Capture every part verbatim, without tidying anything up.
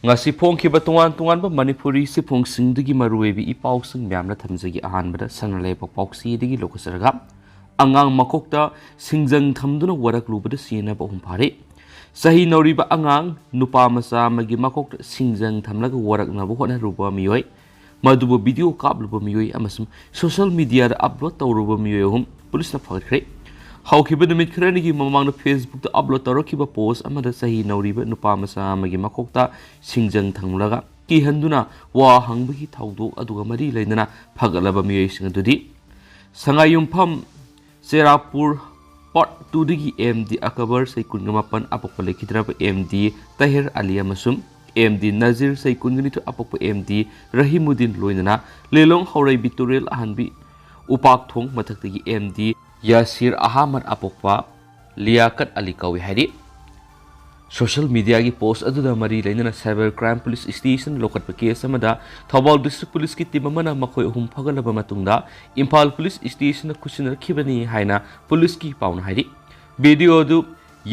ꯉꯁꯤ ꯐꯣꯡꯈꯤꯕ ꯇꯣꯉꯥꯟ ꯇꯣꯉꯥꯟꯕ ꯃꯅꯤꯄꯨꯔꯤ ꯆꯦꯐꯣꯡꯁꯤꯡꯗꯒꯤ ꯃꯔꯨꯑꯣꯏꯕ ꯏ ꯄꯥꯎꯁꯤꯡ ꯃꯌꯥꯝꯅ ꯊꯝꯖꯒꯦ꯫ ꯑꯍꯥꯟꯕꯗ ꯁꯅꯥ ꯂꯩꯕꯥꯛ ꯄꯥꯎꯆꯦꯗꯒꯤ ꯂꯧꯈꯠꯆꯔꯒ, ꯑꯉꯥꯡ ꯃꯀꯣꯛꯇ ꯁꯤꯡꯖꯪ ꯊꯝꯗꯨꯅ ꯋꯥꯔꯛꯂꯨꯕꯗ ꯁꯤꯅꯕ ꯑꯍꯨꯝ ꯐꯥꯔꯦ꯫ ꯆꯍꯤ ꯅꯧꯔꯤꯕ ꯑꯉꯥꯡ ꯅꯨꯄꯥ ꯃꯆꯥ ꯑꯃꯒꯤ ꯃꯀꯣꯛꯇ ꯁꯤꯡꯖꯪ ꯊꯝꯂꯒ ꯋꯥꯔꯛꯅꯕ ꯍꯣꯠꯅꯔꯨꯕ ꯃꯤꯑꯣꯏ, ꯃꯗꯨꯕꯨ ꯚꯤꯗꯤꯑꯣ ꯀꯥꯞꯂꯨꯕ ꯃꯤꯑꯣꯏ ꯑꯃꯁꯨꯡ ꯁꯣꯁꯤꯌꯦꯜ ꯃꯤꯗꯤꯌꯥꯗ ꯑꯞꯂꯣꯗ ꯇꯧꯔꯨꯕ ꯃꯤꯑꯣꯏ ꯑꯍꯨꯝ ꯄꯨꯂꯤꯁꯅ ꯐꯥꯒꯠꯈ꯭ꯔꯦ꯫ ꯍꯧꯈꯤꯕ ꯅꯨꯃꯤꯠ ꯈꯔꯅꯤꯒꯤ ꯃꯃꯥꯡꯗ ꯐꯦꯁꯕꯨꯛꯇ ꯑꯞꯂꯣꯗ ꯇꯧꯔꯛꯈꯤꯕ ꯄꯣꯁ ꯑꯃꯗ ꯆꯍꯤ ꯅꯧꯔꯤꯕ ꯅꯨꯄꯥ ꯃꯆꯥ ꯑꯃꯒꯤ ꯃꯀꯣꯛꯇ ꯁꯤꯡꯖꯪ ꯊꯝꯂꯒ ꯀꯤꯍꯟꯗꯨꯅ ꯋꯥ ꯍꯪꯕꯒꯤ ꯊꯧꯗꯣꯛ ꯑꯗꯨꯒ ꯃꯔꯤ ꯂꯩꯅꯅ ꯐꯒꯠꯂꯕ ꯃꯤꯑꯣꯏꯁꯤꯡ ꯑꯗꯨꯗꯤ ꯁꯉꯥꯏꯌꯨꯝꯐꯝ ꯆꯦꯔꯥꯄꯨꯔ ꯄꯥꯔꯠ ꯇꯨꯗꯒꯤ ꯑꯦꯝ ꯗꯤ ꯑꯀꯕꯔ ꯆꯍꯤ ꯀꯨꯟꯒ ꯃꯥꯄꯟ ꯑꯄꯣꯛꯄ ꯂꯩꯈꯤꯗ꯭ꯔꯕ ꯑꯦꯝ ꯗꯤ ꯇꯍꯤꯔ ꯑꯂꯤ ꯑꯃꯁꯨꯡ ꯑꯦꯝ ꯗꯤ ꯅꯖꯤꯔ ꯆꯍꯤ ꯀꯨꯟꯒ ꯅꯤꯊꯣꯏ ꯑꯄꯣꯛꯄ ꯑꯦꯝ ꯗꯤ ꯔꯍꯤꯃꯨꯗꯤꯟ ꯂꯣꯏꯅꯅ ꯂꯤꯂꯣꯡ ꯍꯧꯔꯩꯕꯤ ꯇꯨꯔꯦꯜ ꯑꯍꯟꯕꯤ ꯎꯄꯥꯛꯊꯣꯡ ꯃꯊꯛꯇꯒꯤ ꯑꯦꯝ ꯗꯤ ꯌꯥꯁꯤꯔ ꯑꯍꯃꯗ ꯑꯄꯣꯛꯄ ꯂꯤꯌꯥꯀꯠ ꯑꯂꯤ ꯀꯧꯏ ꯍꯥꯏꯔꯤ꯫ ꯁꯣꯁꯤꯌꯦꯜ ꯃꯤꯗꯤꯌꯥꯒꯤ ꯄꯣꯁ ꯑꯗꯨꯗ ꯃꯔꯤ ꯂꯩꯅꯅ ꯁꯥꯏꯕꯔ ꯀ꯭ꯔꯥꯏꯝ ꯄꯨꯂꯤꯁ ꯁ꯭ꯇꯦꯁꯟ ꯂꯧꯈꯠꯄ ꯀꯦꯁ ꯑꯃꯗ ꯊꯧꯕꯥꯜ ꯗꯤꯁꯇ꯭ꯔꯤꯛ ꯄꯨꯂꯤꯁꯀꯤ ꯇꯤꯝ ꯑꯃꯅ ꯃꯈꯣꯏ ꯑꯍꯨꯝ ꯐꯒꯠꯂꯕ ꯃꯇꯨꯡꯗ ꯏꯝꯐꯥꯜ ꯄꯨꯂꯤꯁ ꯁ꯭ꯇꯦꯁꯟꯗ ꯈꯨꯠꯁꯤꯟꯅꯔꯛꯈꯤꯕꯅꯤ ꯍꯥꯏꯅ ꯄꯨꯂꯤꯁꯀꯤ ꯄꯥꯎꯅ ꯍꯥꯏꯔꯤ꯫ ꯚꯤꯗꯤꯑꯣ ꯑꯗꯨ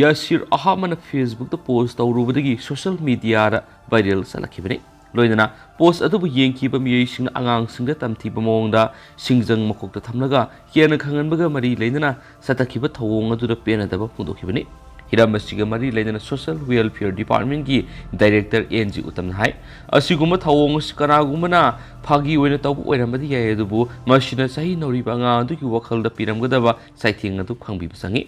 ꯌꯥꯁꯤꯔ ꯑꯍꯃꯗꯅ ꯐꯦꯁꯕꯨꯛꯇ ꯄꯣꯁ ꯇꯧꯔꯨꯕꯗꯒꯤ ꯁꯣꯁꯤꯌꯦꯜ ꯃꯤꯗꯤꯌꯥꯗ ꯚꯥꯏꯔꯦꯜ ꯆꯠꯂꯛꯈꯤꯕꯅꯤ꯫ ꯂꯣꯏꯅꯅ ꯄꯣꯁ ꯑꯗꯨꯕꯨ ꯌꯦꯡꯈꯤꯕ ꯃꯤꯑꯣꯏꯁꯤꯡꯅ ꯑꯉꯥꯡꯁꯤꯡꯗ ꯇꯝꯊꯤꯕ ꯃꯑꯣꯡꯗ ꯁꯤꯡꯖꯪ ꯃꯀꯣꯛꯇ ꯊꯝꯂꯒ ꯍꯦꯟꯅ ꯈꯪꯍꯟꯕꯒ ꯃꯔꯤ ꯂꯩꯅꯅ ꯆꯠꯊꯈꯤꯕ ꯊꯧꯑꯣꯡ ꯑꯗꯨꯗ ꯄꯦꯟꯅꯗꯕ ꯐꯣꯡꯗꯣꯛꯈꯤꯕꯅꯤ꯫ ꯍꯤꯔꯝ ꯑꯁꯤꯒ ꯃꯔꯤ ꯂꯩꯅꯅ ꯁꯣꯁꯤꯌꯦꯜ ꯋꯦꯜꯐꯤꯌꯔ ꯗꯤꯄꯥꯔꯠꯃꯦꯟꯒꯤ ꯗꯥꯏꯔꯦꯛꯇꯔ ꯑꯦꯟ ꯖꯤ ꯎꯇꯝꯅ ꯍꯥꯏ, ꯑꯁꯤꯒꯨꯝꯕ ꯊꯧꯑꯣꯡ ꯑꯁꯤ ꯀꯅꯥꯒꯨꯝꯕꯅ ꯐꯥꯒꯤ ꯑꯣꯏꯅ ꯇꯧꯕ ꯑꯣꯏꯔꯝꯕꯗꯤ ꯌꯥꯏ, ꯑꯗꯨꯕꯨ ꯃꯁꯤꯅ ꯆꯍꯤ ꯅꯧꯔꯤꯕ ꯑꯉꯥꯡ ꯑꯗꯨꯒꯤ ꯋꯥꯈꯜꯗ ꯄꯤꯔꯝꯒꯗꯕ ꯆꯩꯊꯦꯡ ꯑꯗꯨ ꯈꯪꯕꯤꯕ ꯆꯪꯏ꯫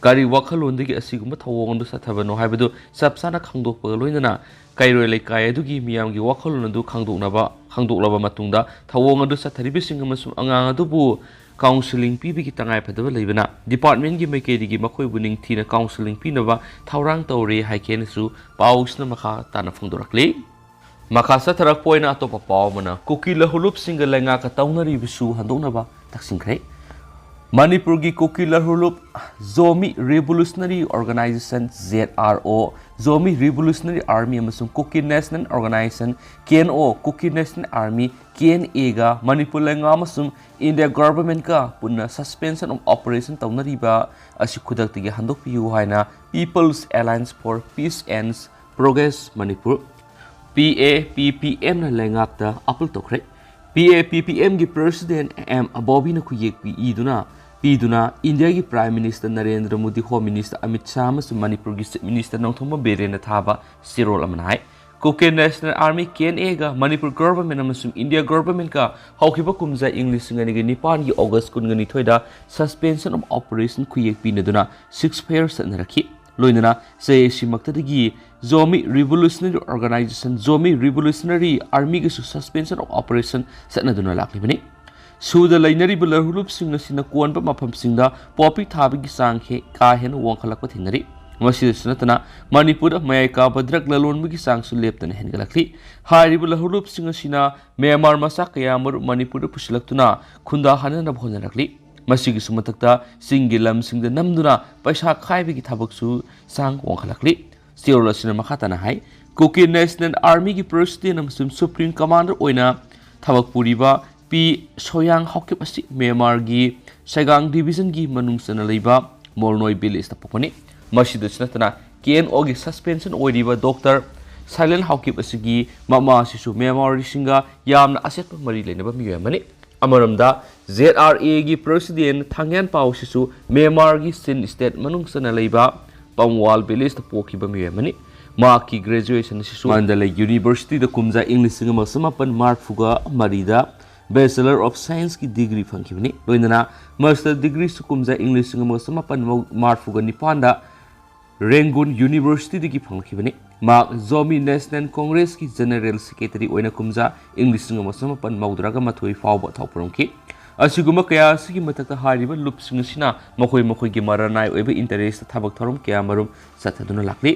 ꯀꯔꯤ ꯋꯥꯈꯜꯂꯣꯟꯗꯒꯤ ꯑꯁꯤꯒꯨꯝꯕ ꯊꯧꯑꯣꯡ ꯑꯗꯨ ꯆꯠꯊꯕꯅꯣ ꯍꯥꯏꯕꯗꯨ ꯆꯞ ꯆꯥꯅ ꯈꯪꯗꯣꯛꯄꯒ ꯂꯣꯏꯅꯅ ꯀꯩꯔꯣꯏ ꯂꯩꯀꯥꯏ ꯑꯗꯨꯒꯤ ꯃꯤꯌꯥꯝꯒꯤ ꯋꯥꯈꯜꯂꯣꯟ ꯑꯗꯨ ꯈꯪꯗꯣꯛꯅꯕ, ꯈꯪꯗꯣꯛꯂꯕ ꯃꯇꯨꯡꯗ ꯊꯧꯑꯣꯡ ꯑꯗꯨ ꯆꯠꯊꯔꯤꯕꯁꯤꯡ ꯑꯃꯁꯨꯡ ꯑꯉꯥꯡ ꯑꯗꯨꯕꯨ ꯀꯥꯎꯟꯁꯤꯂꯤꯡ ꯄꯤꯕꯒꯤ ꯇꯉꯥꯏꯐꯗꯕ ꯂꯩꯕꯅ ꯗꯤꯄꯥꯔꯠꯃꯦꯟꯒꯤ ꯃꯥꯏꯀꯩꯗꯒꯤ ꯃꯈꯣꯏꯕꯨ ꯅꯤꯡꯊꯤꯅ ꯀꯥꯎꯟꯁꯤꯂꯤꯡ ꯄꯤꯅꯕ ꯊꯧꯔꯥꯡ ꯇꯧꯔꯦ ꯍꯥꯏꯈꯤ ꯍꯥꯏꯅꯁꯨ ꯄꯥꯎꯁꯤꯅ ꯃꯈꯥ ꯇꯥꯅ ꯐꯣꯡꯗꯣꯔꯛꯂꯤ꯫ ꯃꯈꯥ ꯆꯠꯊꯔꯛꯄ ꯑꯣꯏꯅ ꯑꯇꯣꯞꯄ ꯄꯥꯎ ꯑꯃꯅ ꯀꯨꯀꯤ ꯂꯍꯨꯂꯨꯞꯁꯤꯡꯒ ꯂꯩꯉꯥꯛꯀ ꯇꯧꯅꯔꯤꯕꯁꯨ ꯍꯟꯗꯣꯛꯅꯕ ꯇꯛꯁꯤꯟꯈ꯭ꯔꯦ꯫ ꯃꯅꯤꯄꯨꯔꯒꯤ ꯀꯨꯀꯤ ꯂꯍꯨꯂꯨꯞ Zomi revolutionary organisation, Z R O, Zomi revolutionary army ꯑꯃꯁꯨꯡ Kuki national organisation, K N O, Kuki national army, K N ꯑꯦꯒ ꯃꯅꯤꯄꯨꯔ ꯂꯩꯉꯥꯛ ꯑꯃꯁꯨꯡ ꯏꯟꯗꯤꯌꯥ ꯒꯚꯔꯟꯃꯦꯟꯠꯀ ꯄꯨꯟꯅ suspension of operation ꯇꯧꯅꯔꯤꯕ ꯑꯁꯤ ꯈꯨꯗꯛꯇꯒꯤ ꯍꯟꯗꯣꯛꯄꯤꯌꯨ ꯍꯥꯏꯅ People's Alliance for Peace and Progress Manipur, P A P P ꯑꯦꯝꯅ ꯂꯩꯉꯥꯛꯇ ꯑꯥꯄꯤꯜ ꯇꯧꯈ꯭ꯔꯦ꯫ ꯄꯤ ꯑꯦ ꯄꯤ ꯄꯤ ꯑꯦꯝꯒꯤ President ꯑꯦꯝ ꯕꯣꯕꯤꯅ ꯈꯨꯌꯦꯛ ꯄꯤꯗꯨꯅ, ꯄꯤꯗꯨꯅ ꯏꯟꯗꯤꯌꯥꯒꯤ Prime Minister Narendra Modi, Home Minister Amit Shah ꯑꯃꯁꯨꯡ ꯃꯅꯤꯄꯨꯔꯒꯤ Chief Minister ꯅꯣꯡꯊꯣꯝꯕꯝ ꯕꯤꯔꯦꯟꯅ ꯊꯥꯕ ꯆꯦꯔꯣꯜ ꯑꯃꯅ ꯍꯥꯏ꯫ Kuki National Army, K N ꯑꯦꯒ ꯃꯅꯤꯄꯨꯔ Government ꯑꯃꯁꯨꯡ ꯏꯟꯗꯤꯌꯥ Governmentꯀ ꯍꯧꯈꯤꯕ ꯀꯨꯝꯖꯥ ꯏꯪ ꯂꯤꯁꯤꯡ ꯑꯅꯤꯒ ꯅꯤꯄꯥꯟꯒꯤ August ꯀꯨꯟꯒ ꯅꯤꯊꯣꯏꯗ Suspension of Operation ꯈꯨꯌꯦꯛ ꯄꯤꯅꯗꯨꯅ ceasefire ꯆꯠꯅꯔꯛꯈꯤ꯫ ꯂꯣꯏꯅꯅ ꯖꯦ ꯑꯦ ꯁꯤ ꯃꯛꯇꯗꯒꯤ Zomi Revolutionary Organization, Zomi Revolutionary Armyꯒꯁꯨ Suspension of Operation ꯆꯠꯅꯗꯨꯅ ꯂꯥꯛꯂꯤꯕꯅꯤ꯫ ꯁꯨꯗ ꯂꯩꯅꯔꯤꯕ ꯂꯧꯍꯨꯂꯨꯞꯁꯤꯡ ꯑꯁꯤꯅ ꯀꯣꯟꯕ ꯃꯐꯝꯁꯤꯡꯗ ꯄꯣꯄꯤ ꯊꯥꯕꯒꯤ ꯆꯥꯡ ꯍꯦ-, ꯀꯥ ꯍꯦꯟꯅ ꯋꯥꯡꯈꯠꯂꯛꯄ ꯊꯦꯡꯅꯔꯤ꯫ ꯃꯁꯤꯗꯁꯨ ꯅꯠꯇꯅ ꯃꯅꯤꯄꯨꯔꯗ ꯃꯌꯥꯏ ꯀꯥꯕ drug ꯂꯂꯣꯟꯕꯒꯤ ꯆꯥꯡꯁꯨ ꯂꯦꯞꯇꯅ ꯍꯦꯟꯒꯠꯂꯛꯂꯤ꯫ ꯍꯥꯏꯔꯤꯕ ꯂꯧꯍꯨꯂꯨꯞꯁꯤꯡ ꯑꯁꯤꯅ ꯃ꯭ꯌꯥꯟꯃꯥꯔ ꯃꯆꯥ ꯀꯌꯥ ꯃꯔꯨꯝ ꯃꯅꯤꯄꯨꯔꯗ ꯄꯨꯁꯤꯜꯂꯛꯇꯨꯅ ꯈꯨꯟꯗꯥꯍꯟꯅꯅꯕ ꯍꯣꯠꯅꯔꯛꯂꯤ꯫ ꯃꯁꯤꯒꯤꯁꯨ ꯃꯊꯛꯇ ꯆꯤꯡꯒꯤ ꯂꯝꯁꯤꯡꯗ ꯅꯝꯗꯨꯅ ꯄꯩꯁꯥ ꯈꯥꯏꯕꯒꯤ ꯊꯕꯛꯁꯨ ꯆꯥꯡ ꯋꯥꯡꯈꯠꯂꯛꯂꯤ꯫ ꯆꯦꯔꯣꯜ ꯑꯁꯤꯅ ꯃꯈꯥ ꯇꯥꯅ ꯍꯥꯏ, Kuki National Armyꯒꯤ President ꯑꯃꯁꯨꯡ Supreme Commander ꯑꯣꯏꯅ ꯊꯕꯛ ꯄꯨꯔꯤꯕ ꯄꯤ ꯁꯣꯌꯥꯡ ꯍꯥꯎꯀꯤꯞ ꯑꯁꯤ ꯃ꯭ꯌꯥꯟꯃꯥꯔꯒꯤ ꯁꯩꯒꯥꯡ Divisionꯒꯤ ꯃꯅꯨꯡ ꯆꯟꯅ ꯂꯩꯕ ꯃꯣꯜꯅꯣꯏ Villageꯇ ꯄꯣꯛꯄꯅꯤ꯫ ꯃꯁꯤꯗꯁꯨ ꯅꯠꯇꯅ ꯀꯦ ꯑꯦꯟ ꯑꯣꯒꯤ Suspension ꯑꯣꯏꯔꯤꯕ Doctor ꯁꯥꯏꯂꯦꯟ ꯍꯥꯎꯀꯤꯞ ꯑꯁꯤꯒꯤ ꯃꯃꯥ ꯑꯁꯤꯁꯨ ꯃ꯭ꯌꯥꯟꯃꯥꯔꯁꯤꯡꯒ ꯌꯥꯝꯅ ꯑꯆꯦꯠꯄ ꯃꯔꯤ ꯂꯩꯅꯕ ꯃꯤꯑꯣꯏ ꯑꯃꯅꯤ꯫ ꯑꯃꯔꯣꯝꯗ ꯖꯦꯗ ꯑꯥꯔ ꯑꯦꯒꯤ President ꯊꯥꯡꯌꯥꯟ ꯄꯥꯎ ꯑꯁꯤꯁꯨ ꯃ꯭ꯌꯥꯟꯃꯥꯔꯒꯤ ꯁꯤꯟ State ꯃꯅꯨꯡ ꯆꯟꯅ ꯂꯩꯕ ꯄꯝꯋꯥꯜ Villageꯇ ꯄꯣꯛꯈꯤꯕ ꯃꯤꯑꯣꯏ ꯑꯃꯅꯤ꯫ ꯃꯍꯥꯛꯀꯤ Graduation ꯑꯁꯤꯁꯨ ꯃꯥꯟꯗꯂꯩ Universityꯗ ꯀꯨꯝꯖꯥ ꯏꯪ ꯂꯤꯁꯤꯡ ꯑꯃꯒ ꯆꯃꯥꯄꯟ ꯃꯔꯤꯐꯨꯒ ꯃꯔꯤꯗ Bachelor of Scienceꯀꯤ degree ꯐꯪꯈꯤꯕꯅꯤ꯫ ꯂꯣꯏꯅꯅ Master Degreeꯁꯨ ꯀꯨꯝꯖꯥ ꯏꯪ ꯂꯤꯁꯤꯡ ꯑꯃꯒ ꯆꯃꯥꯄꯟ ꯃꯔꯤꯐꯨꯒ ꯅꯤꯄꯥꯟꯗ ꯔꯦꯡꯒꯨꯟ Universityꯗꯒꯤ ꯐꯪꯂꯛꯈꯤꯕꯅꯤ꯫ ꯃꯍꯥꯛ Zomi National Congressꯀꯤ General Secretary ꯑꯣꯏꯅ ꯀꯨꯝꯖꯥ ꯏꯪ ꯂꯤꯁꯤꯡ ꯑꯃꯒ ꯆꯃꯥꯄꯟ ꯃꯧꯗ꯭ꯔꯥꯒ ꯃꯥꯊꯣꯏ ꯐꯥꯎꯕ ꯊꯧꯄꯨꯔꯝꯈꯤ꯫ ꯑꯁꯤꯒꯨꯝꯕ ꯀꯌꯥ ꯑꯁꯤꯒꯤ ꯃꯊꯛꯇ ꯍꯥꯏꯔꯤꯕ ꯂꯨꯞꯁꯤꯡ ꯑꯁꯤꯅ ꯃꯈꯣꯏ ꯃꯈꯣꯏꯒꯤ ꯃꯔꯅꯥꯏ ꯑꯣꯏꯕ interest ꯊꯕꯛ ꯊꯧꯔꯝ ꯀꯌꯥ ꯃꯔꯨꯝ ꯆꯠꯊꯗꯨꯅ ꯂꯥꯛꯂꯤ꯫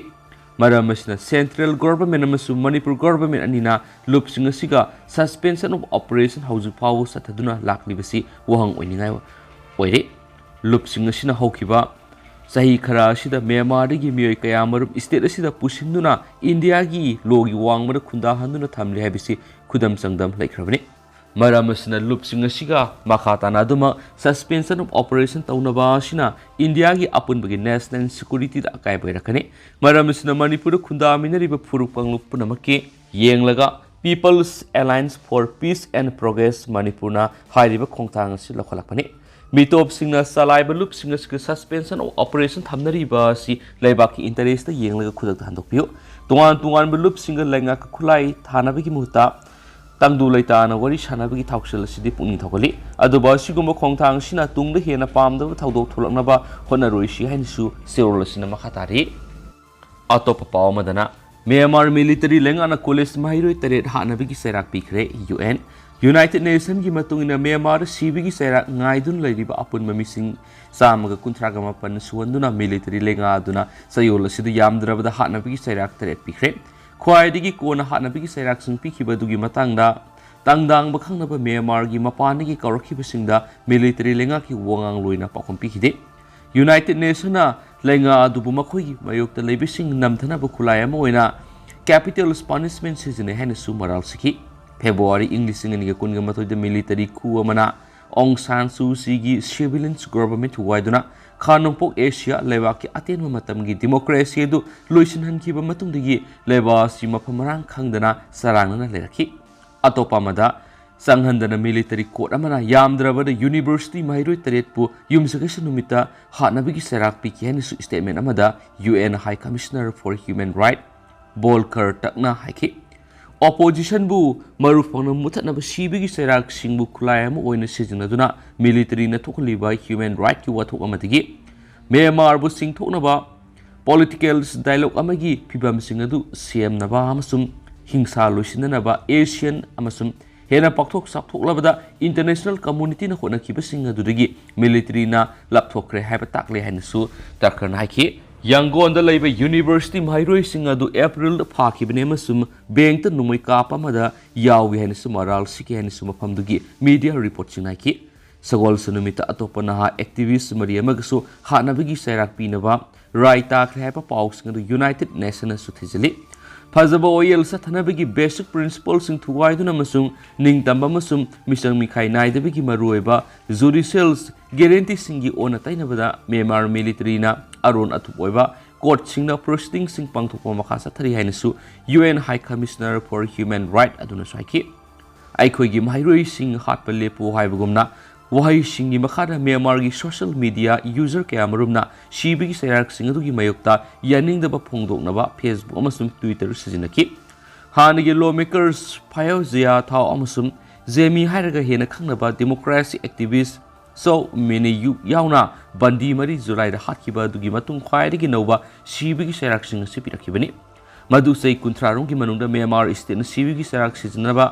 ꯃꯔꯝ ꯑꯁꯤꯅ Central Government ꯑꯃꯁꯨꯡ ꯃꯅꯤꯄꯨꯔ Government ꯑꯅꯤꯅ ꯂꯨꯞꯁꯤꯡ ꯑꯁꯤꯒ Suspension of Operation ꯍꯧꯖꯤꯛ ꯐꯥꯎꯕ ꯆꯠꯊꯗꯨꯅ ꯂꯥꯛꯂꯤꯕꯁꯤ ꯋꯥꯍꯪ ꯑꯣꯏꯅꯤꯡꯉꯥꯏ ꯑꯣꯏꯔꯦ꯫ ꯂꯨꯞꯁꯤꯡ ꯑꯁꯤꯅ ꯍꯧꯈꯤꯕ ꯆꯍꯤ ꯈꯔ ꯑꯁꯤꯗ ꯃ꯭ꯌꯥꯟꯃꯥꯔꯗꯒꯤ ꯃꯤꯑꯣꯏ ꯀꯌꯥ ꯃꯔꯨꯝ state ꯑꯁꯤꯗ ꯄꯨꯁꯤꯟꯗꯨꯅ ꯏꯟꯗꯤꯌꯥꯒꯤ ꯂꯣꯒꯤ ꯋꯥꯡꯃꯗ ꯈꯨꯟꯗꯥꯍꯟꯗꯨꯅ ꯊꯝꯂꯤ ꯍꯥꯏꯕꯁꯤ ꯈꯨꯗꯝ ꯆꯥꯡꯗꯝ ꯂꯩꯈ꯭ꯔꯕꯅꯤ꯫ ꯃꯔꯝ ꯑꯁꯤꯅ ꯂꯨꯞꯁꯤꯡ ꯑꯁꯤꯒ ꯃꯈꯥ ꯇꯥꯅ ꯑꯗꯨꯃꯛ Suspension of Operation ꯇꯧꯅꯕ ꯑꯁꯤꯅ ꯏꯟꯗꯤꯌꯥꯒꯤ ꯑꯄꯨꯟꯕꯒꯤ national securityꯗ ꯑꯀꯥꯏꯕ ꯑꯣꯏꯔꯛꯀꯅꯤ꯫ ꯃꯔꯝ ꯑꯁꯤꯅ ꯃꯅꯤꯄꯨꯔꯗ ꯈꯨꯟꯗꯥꯃꯤꯟꯅꯔꯤꯕ ꯐꯨꯔꯨꯞ ꯀꯥꯡꯂꯨꯞ ꯄꯨꯝꯅꯃꯛꯀꯤ ꯌꯦꯡꯂꯒ People's Alliance for Peace and Progress ꯃꯅꯤꯄꯨꯔꯅ ꯍꯥꯏꯔꯤꯕ ꯈꯣꯡꯊꯥꯡ ꯑꯁꯤ ꯂꯧꯈꯠꯂꯛꯄꯅꯤ꯫ ꯃꯤꯇꯣꯞꯁꯤꯡꯅ ꯆꯂꯥꯏꯕ ꯂꯨꯞꯁꯤꯡ ꯑꯁꯤꯒꯤ suspension of operation ꯊꯝꯅꯔꯤꯕ ꯑꯁꯤ ꯂꯩꯕꯥꯛꯀꯤ interest ꯌꯦꯡꯂꯒ ꯈꯨꯗꯛꯇ ꯍꯟꯗꯣꯛꯄꯤꯌꯨ꯫ ꯇꯣꯉꯥꯟ ꯇꯣꯉꯥꯟꯕ ꯂꯨꯞꯁꯤꯡꯒ ꯂꯩꯉꯥꯛꯀ ꯈꯨꯠꯂꯥꯏ ꯊꯥꯅꯕꯒꯤ ꯃꯍꯨꯠꯇ ꯇꯪꯗꯨ ꯂꯩꯇꯥꯅ ꯋꯥꯔꯤ ꯁꯥꯟꯅꯕꯒꯤ ꯊꯧꯁꯤꯜ ꯑꯁꯤꯗꯤ ꯄꯨꯛꯅꯤꯡ ꯊꯧꯒꯠꯂꯤ꯫ ꯑꯗꯨꯕꯨ ꯑꯁꯤꯒꯨꯝꯕ ꯈꯣꯡꯊꯥꯡ ꯑꯁꯤꯅ ꯇꯨꯡꯗ ꯍꯦꯟꯅ ꯄꯥꯝꯗꯕ ꯊꯧꯗꯣꯛ ꯊꯣꯛꯂꯛꯅꯕ ꯍꯣꯠꯅꯔꯣꯏꯁꯤ ꯍꯥꯏꯅꯁꯨ ꯆꯦꯔꯣꯜ ꯑꯁꯤꯅ ꯃꯈꯥ ꯇꯥꯔꯤ꯫ ꯑꯇꯣꯞꯄ ꯄꯥꯎ ꯑꯃꯗꯅ, ꯃ꯭ꯌꯥꯟꯃꯥꯔ military ꯂꯩꯉꯥꯛꯅ college ꯃꯍꯩꯔꯣꯏ ꯇꯔꯦꯠ ꯍꯥꯠꯅꯕꯒꯤ ꯆꯩꯔꯥꯛ ꯄꯤꯈ꯭ꯔꯦ꯫ UN꯫ United Nationꯒꯤ ꯃꯇꯨꯡ ꯏꯟꯅ, ꯃ꯭ꯌꯥꯟꯃꯥꯔꯗ ꯁꯤꯕꯒꯤ ꯆꯩꯔꯥꯛ ꯉꯥꯏꯗꯨꯅ ꯂꯩꯔꯤꯕ ꯑꯄꯨꯟꯕ ꯃꯤꯁꯤꯡ ꯆꯥꯝꯃꯒ ꯀꯨꯟꯊ꯭ꯔꯥꯒ ꯃꯥꯄꯟ ꯁꯨꯍꯟꯗꯨꯅ military ꯂꯩꯉꯥꯛ ꯑꯗꯨꯅ ꯆꯌꯣꯜ ꯑꯁꯤꯗ ꯌꯥꯝꯗ꯭ꯔꯕꯗ ꯍꯥꯠꯅꯕꯒꯤ ꯆꯩꯔꯥꯛ ꯇꯔꯦꯠ ꯄꯤꯈ꯭ꯔꯦ꯫ ꯈ꯭ꯋꯥꯏꯗꯒꯤ ꯀꯣꯟꯅ ꯍꯥꯠꯅꯕꯒꯤ ꯆꯩꯔꯥꯛꯁꯤꯡ ꯄꯤꯈꯤꯕ ꯑꯗꯨꯒꯤ ꯃꯇꯥꯡꯗ ꯇꯥꯡꯗꯥꯡꯕ ꯈꯪꯅꯕ ꯃ꯭ꯌꯥꯟꯃꯥꯔꯒꯤ ꯃꯄꯥꯟꯗꯒꯤ ꯀꯧꯔꯛꯈꯤꯕꯁꯤꯡꯗ military ꯂꯩꯉꯥꯛꯀꯤ ꯋꯥꯉꯥꯡꯂꯣꯏꯅ ꯄꯥꯎꯈꯨꯝ ꯄꯤꯈꯤꯗꯦ꯫ United Nationsꯅ ꯂꯩꯉꯥꯛ ꯑꯗꯨꯕꯨ ꯃꯈꯣꯏꯒꯤ ꯃꯥꯌꯣꯛꯇ ꯂꯩꯕꯁꯤꯡ ꯅꯝꯊꯅꯕ ꯈꯨꯠꯂꯥꯏ ꯑꯃ ꯑꯣꯏꯅ capital punishment ꯁꯤꯖꯤꯟꯅꯩ ꯍꯥꯏꯅꯁꯨ ꯃꯔꯥꯜ ꯁꯤꯈꯤ꯫ February ꯏꯪ ꯂꯤꯁꯤꯡ ꯑꯅꯤꯒ ꯀꯨꯟꯒ ꯃꯥꯊꯣꯏꯗ military coup ꯑꯃꯅ ꯑꯣꯡ ꯁꯥꯟ ꯁꯨ ꯆꯤꯒꯤ civilian government ꯊꯨꯒꯥꯏꯗꯨꯅ ꯈꯥ ꯅꯣꯡꯄꯣꯛ ꯑꯦꯁꯤꯌꯥ ꯂꯩꯕꯥꯛꯀꯤ ꯑꯇꯦꯟꯕ ꯃꯇꯝꯒꯤ democracy ꯑꯗꯨ ꯂꯣꯏꯁꯤꯟꯍꯟꯈꯤꯕ ꯃꯇꯨꯡꯗꯒꯤ ꯂꯩꯕꯥꯛ ꯑꯁꯤ ꯃꯐꯝ ꯃꯔꯥꯡ ꯈꯪꯗꯅ ꯆꯔꯥꯡꯅꯅ ꯂꯩꯔꯛꯈꯤ꯫ ꯑꯇꯣꯞꯄ ꯑꯃꯗ, ꯆꯪꯍꯟꯗꯅ military court ꯑꯃꯅ ꯌꯥꯝꯗ꯭ꯔꯕꯗ university ꯃꯍꯩꯔꯣꯏ ꯇꯔꯦꯠꯄꯨ ꯌꯨꯝꯁꯀꯩꯁ ꯅꯨꯃꯤꯠꯇ ꯍꯥꯠꯅꯕꯒꯤ ꯆꯩꯔꯥꯛ ꯄꯤꯈꯤ ꯍꯥꯏꯅꯁꯨ statement ꯑꯃꯗ UN High Commissioner for Human Rights ꯚꯣꯜꯀꯔ ꯇꯛꯅ ꯍꯥꯏꯈꯤ꯫ Oppositionꯕꯨ ꯃꯔꯨ ꯐꯪꯅ ꯃꯨꯊꯠꯅꯕ ꯁꯤꯕꯒꯤ ꯆꯩꯔꯥꯛꯁꯤꯡꯕꯨ ꯈꯨꯠꯂꯥꯏ ꯑꯃ ꯑꯣꯏꯅ ꯁꯤꯖꯤꯟꯅꯗꯨꯅ militaryꯅ ꯊꯣꯛꯍꯜꯂꯤꯕ human rightꯀꯤ ꯋꯥꯊꯣꯛ ꯑꯃꯗꯒꯤ ꯃ꯭ꯌꯥꯟꯃꯥꯔꯕꯨ ꯆꯤꯡꯊꯣꯛꯅꯕ political dialogue ꯑꯃꯒꯤ ꯐꯤꯚꯝꯁꯤꯡ ꯑꯗꯨ ꯁꯦꯝꯅꯕ ꯑꯃꯁꯨꯡ ꯍꯤꯡꯁꯥ ꯂꯣꯏꯁꯤꯟꯅꯅꯕ ASEAN ꯑꯃꯁꯨꯡ ꯍꯦꯟꯅ ꯄꯥꯛꯊꯣꯛ ꯆꯥꯎꯊꯣꯛꯂꯕꯗ international communityꯅ ꯍꯣꯠꯅꯈꯤꯕꯁꯤꯡ ꯑꯗꯨꯗꯒꯤ militaryꯅ ꯂꯥꯞꯊꯣꯛꯈ꯭ꯔꯦ ꯍꯥꯏꯕ ꯇꯥꯛꯂꯦ ꯍꯥꯏꯅꯁꯨ ꯇꯛꯈꯔꯅ ꯍꯥꯏꯈꯤ꯫ ꯌꯥꯡꯒꯣꯟꯗ ꯂꯩꯕ university ꯃꯍꯩꯔꯣꯏꯁꯤꯡ ꯑꯗꯨ Aprilꯗ ꯐꯥꯈꯤꯕꯅꯤ ꯑꯃꯁꯨꯡ bankꯇ ꯅꯣꯡꯃꯩ ꯀꯥꯞꯄ ꯑꯃꯗ ꯌꯥꯎꯏ ꯍꯥꯏꯅꯁꯨ ꯃꯔꯥꯜ ꯁꯤꯈꯤ ꯍꯥꯏꯅꯁꯨ ꯃꯐꯝꯗꯨꯒꯤ media reportꯁꯤꯡꯅ ꯍꯥꯏꯈꯤ꯫ ꯁꯒꯣꯜꯁꯦꯟ ꯅꯨꯃꯤꯠꯇ ꯑꯇꯣꯞꯄ ꯅꯍꯥ activist ꯃꯔꯤ ꯑꯃꯒꯁꯨ ꯍꯥꯠꯅꯕꯒꯤ ꯆꯩꯔꯥꯛ ꯄꯤꯅꯕ ꯔꯥꯏ ꯇꯥꯈ꯭ꯔꯦ ꯍꯥꯏꯕ ꯄꯥꯎꯁꯤꯡ ꯑꯗꯨ United Nationsꯅꯁꯨ ꯊꯤꯖꯤꯜꯂꯤ꯫ ꯐꯖꯕ ꯋꯥꯌꯦꯜ ꯆꯠꯊꯅꯕꯒꯤ basic principleꯁꯤꯡ ꯊꯨꯒꯥꯏꯗꯨꯅ ꯑꯃꯁꯨꯡ ꯅꯤꯡꯇꯝꯕ ꯑꯃꯁꯨꯡ ꯃꯤꯆꯪ ꯃꯤꯈꯥꯏ ꯅꯥꯏꯗꯕꯒꯤ ꯃꯔꯨꯑꯣꯏꯕ judicial guaranteeꯁꯤꯡꯒꯤ ꯑꯣꯟꯅ ꯇꯩꯅꯕꯗ ꯃ꯭ꯌꯥꯟꯃꯥꯔ militaryꯅ ꯑꯔꯣꯟ ꯑꯊꯨꯞ ꯑꯣꯏꯕ ꯀꯣꯔꯠꯁꯤꯡꯅ ꯄ꯭ꯔꯣꯁꯤꯗꯤꯡꯁꯤꯡ ꯄꯥꯡꯊꯣꯛꯄ ꯃꯈꯥ ꯆꯠꯊꯔꯤ ꯍꯥꯏꯅꯁꯨ U N high commissioner for human right ꯑꯗꯨꯅꯁꯨ ꯍꯥꯏꯈꯤ꯫ "ꯑꯩꯈꯣꯏꯒꯤ ꯃꯍꯩꯔꯣꯏꯁꯤꯡ ꯍꯥꯠꯄ ꯂꯦꯞꯄꯨ" ꯍꯥꯏꯕꯒꯨꯝꯅ ꯋꯥꯍꯩꯁꯤꯡꯒꯤ ꯃꯈꯥꯗ ꯃ꯭ꯌꯥꯟꯃꯥꯔꯒꯤ ꯁꯣꯁꯤꯌꯦꯜ ꯃꯤꯗꯤꯌꯥ ꯌꯨꯖꯔ ꯀꯌꯥꯃꯔꯨꯝꯅ ꯁꯤꯕꯒꯤ ꯆꯩꯔꯥꯛꯁꯤꯡ ꯑꯗꯨꯒꯤ ꯃꯥꯌꯣꯛꯇ ꯌꯥꯅꯤꯡꯗꯕ ꯐꯣꯡꯗꯣꯛꯅꯕ Facebook ꯑꯃꯁꯨꯡ Twitter ꯁꯤꯖꯤꯟꯅꯈꯤ꯫ ꯍꯥꯟꯅꯒꯤ ꯂꯣ ꯃꯦꯀꯔꯁ ꯐꯥꯌꯣ ꯖꯤꯌꯥ ꯊꯥꯎ ꯑꯃꯁꯨꯡ ꯖꯦꯃꯤ ꯍꯥꯏꯔꯒ ꯍꯦꯟꯅ ꯈꯪꯅꯕ ꯗꯦꯃꯣꯀ꯭ꯔꯦꯁꯤ ꯑꯦꯛꯇꯤꯚꯤꯁ ꯆꯧ ꯃꯤꯅꯤꯌꯨ ꯌꯥꯎꯅ ꯕꯟꯗꯤ ꯃꯔꯤ ꯖꯨꯂꯥꯏꯗ ꯍꯥꯠꯈꯤꯕ ꯑꯗꯨꯒꯤ ꯃꯇꯨꯡ ꯈ꯭ꯋꯥꯏꯗꯒꯤ ꯅꯧꯕ ꯁꯤꯕꯒꯤ ꯆꯩꯔꯥꯛꯁꯤꯡ ꯑꯁꯤ ꯄꯤꯔꯛꯈꯤꯕꯅꯤ꯫ ꯃꯗꯨ ꯆꯍꯤ ꯀꯨꯟꯊ꯭ꯔꯥ ꯔꯣꯝꯒꯤ ꯃꯅꯨꯡꯗ ꯃ꯭ꯌꯥꯟꯃꯥꯔ ꯁ꯭ꯇꯦꯠꯅ ꯁꯤꯕꯒꯤ ꯆꯩꯔꯥꯛ ꯁꯤꯖꯤꯟꯅꯕ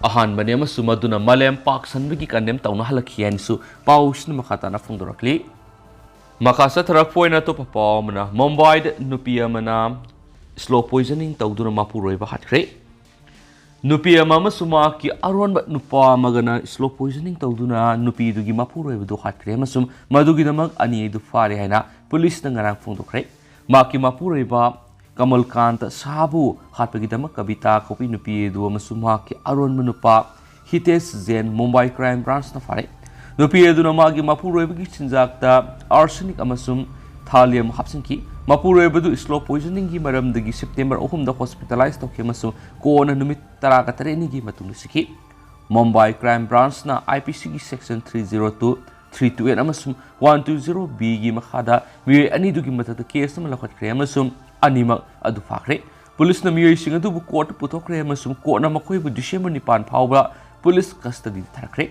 ꯑꯍꯥꯟꯕꯅꯤ ꯑꯃꯁꯨꯡ ꯃꯗꯨꯅ ꯃꯥꯂꯦꯝ ꯄꯥꯛ ꯁꯟꯕꯒꯤ ꯀꯟꯗꯦꯝ ꯇꯧꯅ ꯍꯜꯂꯛꯈꯤ ꯍꯥꯏꯅꯁꯨ ꯄꯥꯎꯁꯤꯅ ꯃꯈꯥ ꯇꯥꯅ ꯐꯣꯡꯗꯣꯔꯛꯂꯤ꯫ ꯃꯈꯥ ꯆꯠꯊꯔꯛꯄ ꯑꯣꯏꯅ ꯑꯇꯣꯞꯄ ꯄꯥꯎ ꯑꯃꯅ, ꯃꯨꯝꯕꯥꯏꯗ ꯅꯨꯄꯤ ꯑꯃꯅ ꯁ꯭ꯂꯣ ꯄꯣꯏꯖꯅꯤꯡ ꯇꯧꯗꯨꯅ ꯃꯄꯨꯔꯣꯏꯕ ꯍꯥꯠꯈ꯭ꯔꯦ꯫ ꯅꯨꯄꯤ ꯑꯃ ꯑꯃꯁꯨꯡ ꯃꯍꯥꯛꯀꯤ ꯑꯔꯣꯟꯕ ꯅꯨꯄꯥ ꯑꯃꯒꯅ ꯁ꯭ꯂꯣ ꯄꯣꯏꯖꯅꯤꯡ ꯇꯧꯗꯨꯅ ꯅꯨꯄꯤꯗꯨꯒꯤ ꯃꯄꯨꯔꯣꯏꯕꯗꯨ ꯍꯥꯠꯈ꯭ꯔꯦ ꯑꯃꯁꯨꯡ ꯃꯗꯨꯒꯤꯗꯃꯛ ꯑꯅꯤ ꯑꯗꯨ ꯐꯥꯔꯦ ꯍꯥꯏꯅ ꯄꯨꯂꯤꯁꯅ ꯉꯔꯥꯡ ꯐꯣꯡꯗꯣꯛꯈ꯭ꯔꯦ꯫ ꯃꯍꯥꯛꯀꯤ ꯃꯄꯨꯔꯣꯏꯕ ꯀꯃꯜꯀꯥꯟꯇ ꯁꯥꯍꯕꯨ ꯍꯥꯠꯄꯒꯤꯗꯃꯛ ꯀꯕꯤꯇꯥ ꯀꯧꯕꯤ ꯅꯨꯄꯤ ꯑꯗꯨ ꯑꯃꯁꯨꯡ ꯃꯍꯥꯛꯀꯤ ꯑꯔꯣꯟꯕ ꯅꯨꯄꯥ ꯍꯤꯇꯦꯁ ꯖꯦꯟ ꯃꯨꯝꯕꯥꯏ ꯀ꯭ꯔꯥꯏꯝ ꯕ꯭ꯔꯥꯟꯆꯅ ꯐꯥꯔꯦ꯫ ꯅꯨꯄꯤ ꯑꯗꯨꯅ ꯃꯥꯒꯤ ꯃꯄꯨꯔꯣꯏꯕꯒꯤ ꯆꯤꯟꯖꯥꯛꯇ ꯑꯥꯔꯁꯦꯅꯤꯛ ꯑꯃꯁꯨꯡ ꯊꯥꯂꯤꯌꯝ ꯍꯥꯞꯆꯤꯟꯈꯤ꯫ ꯃꯄꯨꯔꯣꯏꯕꯗꯨ ꯁ꯭ꯂꯣ ꯄꯣꯏꯖꯅꯤꯡꯒꯤ ꯃꯔꯝꯗꯒꯤ ꯁꯦꯞꯇꯦꯝꯕꯔ ꯑꯍꯨꯝꯗ ꯍꯣꯁꯄꯤꯇꯥꯂꯥꯏꯖ ꯇꯧꯈꯤ ꯑꯃꯁꯨꯡ ꯀꯣꯟꯅ ꯅꯨꯃꯤꯠ ꯇꯔꯥꯒ ꯇꯔꯦꯠꯅꯤꯒꯤ ꯃꯇꯨꯡꯗ ꯁꯤꯈꯤ꯫ ꯃꯨꯝꯕꯥꯏ ꯀ꯭ꯔꯥꯏꯝ ꯕ꯭ꯔꯥꯟꯆꯅ IPCꯒꯤ section three zero two, three two eight ꯑꯃꯁꯨꯡ one two zero Bꯒꯤ ꯃꯈꯥꯗ ꯃꯤꯑꯣꯏ ꯑꯅꯤꯗꯨꯒꯤ ꯃꯊꯛꯇ ꯀꯦꯁ ꯑꯃ ꯂꯧꯈꯠꯈ꯭ꯔꯦ ꯑꯃꯁꯨꯡ ꯑꯅꯤꯃꯛ ꯑꯗꯨ ꯐꯥꯈ꯭ꯔꯦ꯫ ꯄꯨꯂꯤꯁꯅ ꯃꯤꯑꯣꯏꯁꯤꯡ ꯑꯗꯨꯕꯨ ꯀꯣꯔꯠꯇ ꯄꯨꯊꯣꯛꯈ꯭ꯔꯦ ꯑꯃꯁꯨꯡ ꯀꯣꯔꯠꯅ ꯃꯈꯣꯏꯕꯨ ꯗꯤꯁꯦꯝꯕꯔ ꯅꯤꯄꯥꯟ ꯐꯥꯎꯕ ꯄꯨꯂꯤꯁ ꯀꯁꯇꯗꯤꯗ ꯊꯥꯔꯛꯈ꯭ꯔꯦ꯫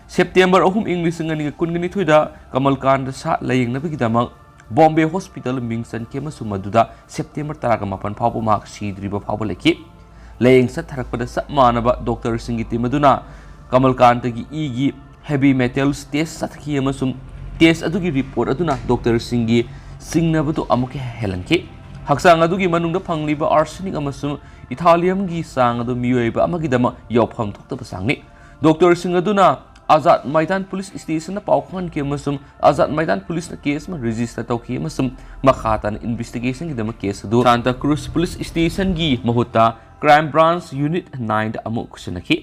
ꯁꯦꯞꯇꯦꯝꯕꯔ ꯑꯍꯨꯝ, ꯏꯪ ꯂꯤꯁꯤꯡ ꯑꯅꯤꯒ ꯀꯨꯟꯒ ꯅꯤꯊꯣꯏꯗ ꯀꯃꯜꯀꯥꯟꯇ ꯁꯥ ꯂꯥꯌꯦꯡꯅꯕꯒꯤꯗꯃꯛ ꯕꯣꯝꯕꯦ ꯍꯣꯁꯄꯤꯇꯥꯜ ꯃꯤꯡ ꯆꯟꯈꯤ ꯑꯃꯁꯨꯡ ꯃꯗꯨꯗ ꯁꯦꯞꯇꯦꯝꯕꯔ ꯇꯔꯥꯒ ꯃꯥꯄꯟ ꯐꯥꯎꯕ ꯃꯍꯥꯛ ꯁꯤꯗ꯭ꯔꯤꯕ ꯐꯥꯎꯕ ꯂꯩꯈꯤ꯫ ꯂꯥꯌꯦꯡ ꯆꯠꯊꯔꯛꯄꯗ ꯆꯞ ꯃꯥꯟꯅꯕ ꯗꯣꯛꯇꯔꯁꯤꯡꯒꯤ ꯇꯤꯝ ꯑꯗꯨꯅ ꯀꯃꯜꯀꯥꯟꯇꯒꯤ ꯏꯒꯤ ꯍꯦꯚꯤ ꯃꯦꯇꯦꯜꯁ ꯇꯦꯁ ꯆꯠꯊꯈꯤ ꯑꯃꯁꯨꯡ ꯇꯦꯁ ꯑꯗꯨꯒꯤ ꯔꯤꯄꯣꯔꯠ ꯑꯗꯨꯅ ꯗꯣꯛꯇꯔꯁꯤꯡꯒꯤ ꯆꯤꯡꯅꯕꯗꯨ ꯑꯃꯨꯛꯀ ꯍꯦꯜꯍꯟꯈꯤ꯫ ꯍꯛꯆꯥꯡ ꯑꯗꯨꯒꯤ ꯃꯅꯨꯡꯗ ꯐꯪꯂꯤꯕ ꯑꯥꯔꯁꯦꯅꯤꯛ ꯑꯃꯁꯨꯡ ꯏꯊꯥꯂꯤꯌꯝꯒꯤ ꯆꯥꯡ ꯑꯗꯨ ꯃꯤꯑꯣꯏꯕ ꯑꯃꯒꯤꯗꯃꯛ ꯌꯥꯎꯐꯝ ꯊꯣꯛꯇꯕ ꯆꯥꯡꯅꯤ꯫ ꯗꯣꯛꯇꯔꯁꯤꯡ ꯑꯗꯨꯅ ꯑꯖꯥꯗ ꯃꯩꯗꯥꯟ ꯄꯨꯂꯤꯁ ꯁ꯭ꯇꯦꯁꯟꯗ ꯄꯥꯎ ꯈꯪꯍꯟꯈꯤ ꯑꯃꯁꯨꯡ ꯑꯖꯥꯗ ꯃꯩꯗꯥꯟ ꯄꯨꯂꯤꯁꯅ ꯀꯦꯁ ꯑꯃ ꯔꯦꯖꯤꯁꯇꯔ ꯇꯧꯈꯤ ꯑꯃꯁꯨꯡ ꯃꯈꯥ ꯇꯥꯅ ꯏꯟꯚꯦꯁꯇꯤꯒꯦꯁꯟꯒꯤꯗꯃꯛ ꯀꯦꯁ ꯑꯗꯨ ꯁꯥꯟꯇꯥ ꯀ꯭ꯔꯨꯖ ꯄꯨꯂꯤꯁ ꯁ꯭ꯇꯦꯁꯟꯒꯤ ꯃꯍꯨꯠꯇ ꯀ꯭ꯔꯥꯏꯝ ꯕ꯭ꯔꯥꯟꯆ ꯌꯨꯅꯤꯠ ꯅꯥꯏꯟꯗ ꯑꯃꯨꯛ ꯈꯨꯠꯁꯤꯟꯅꯈꯤ꯫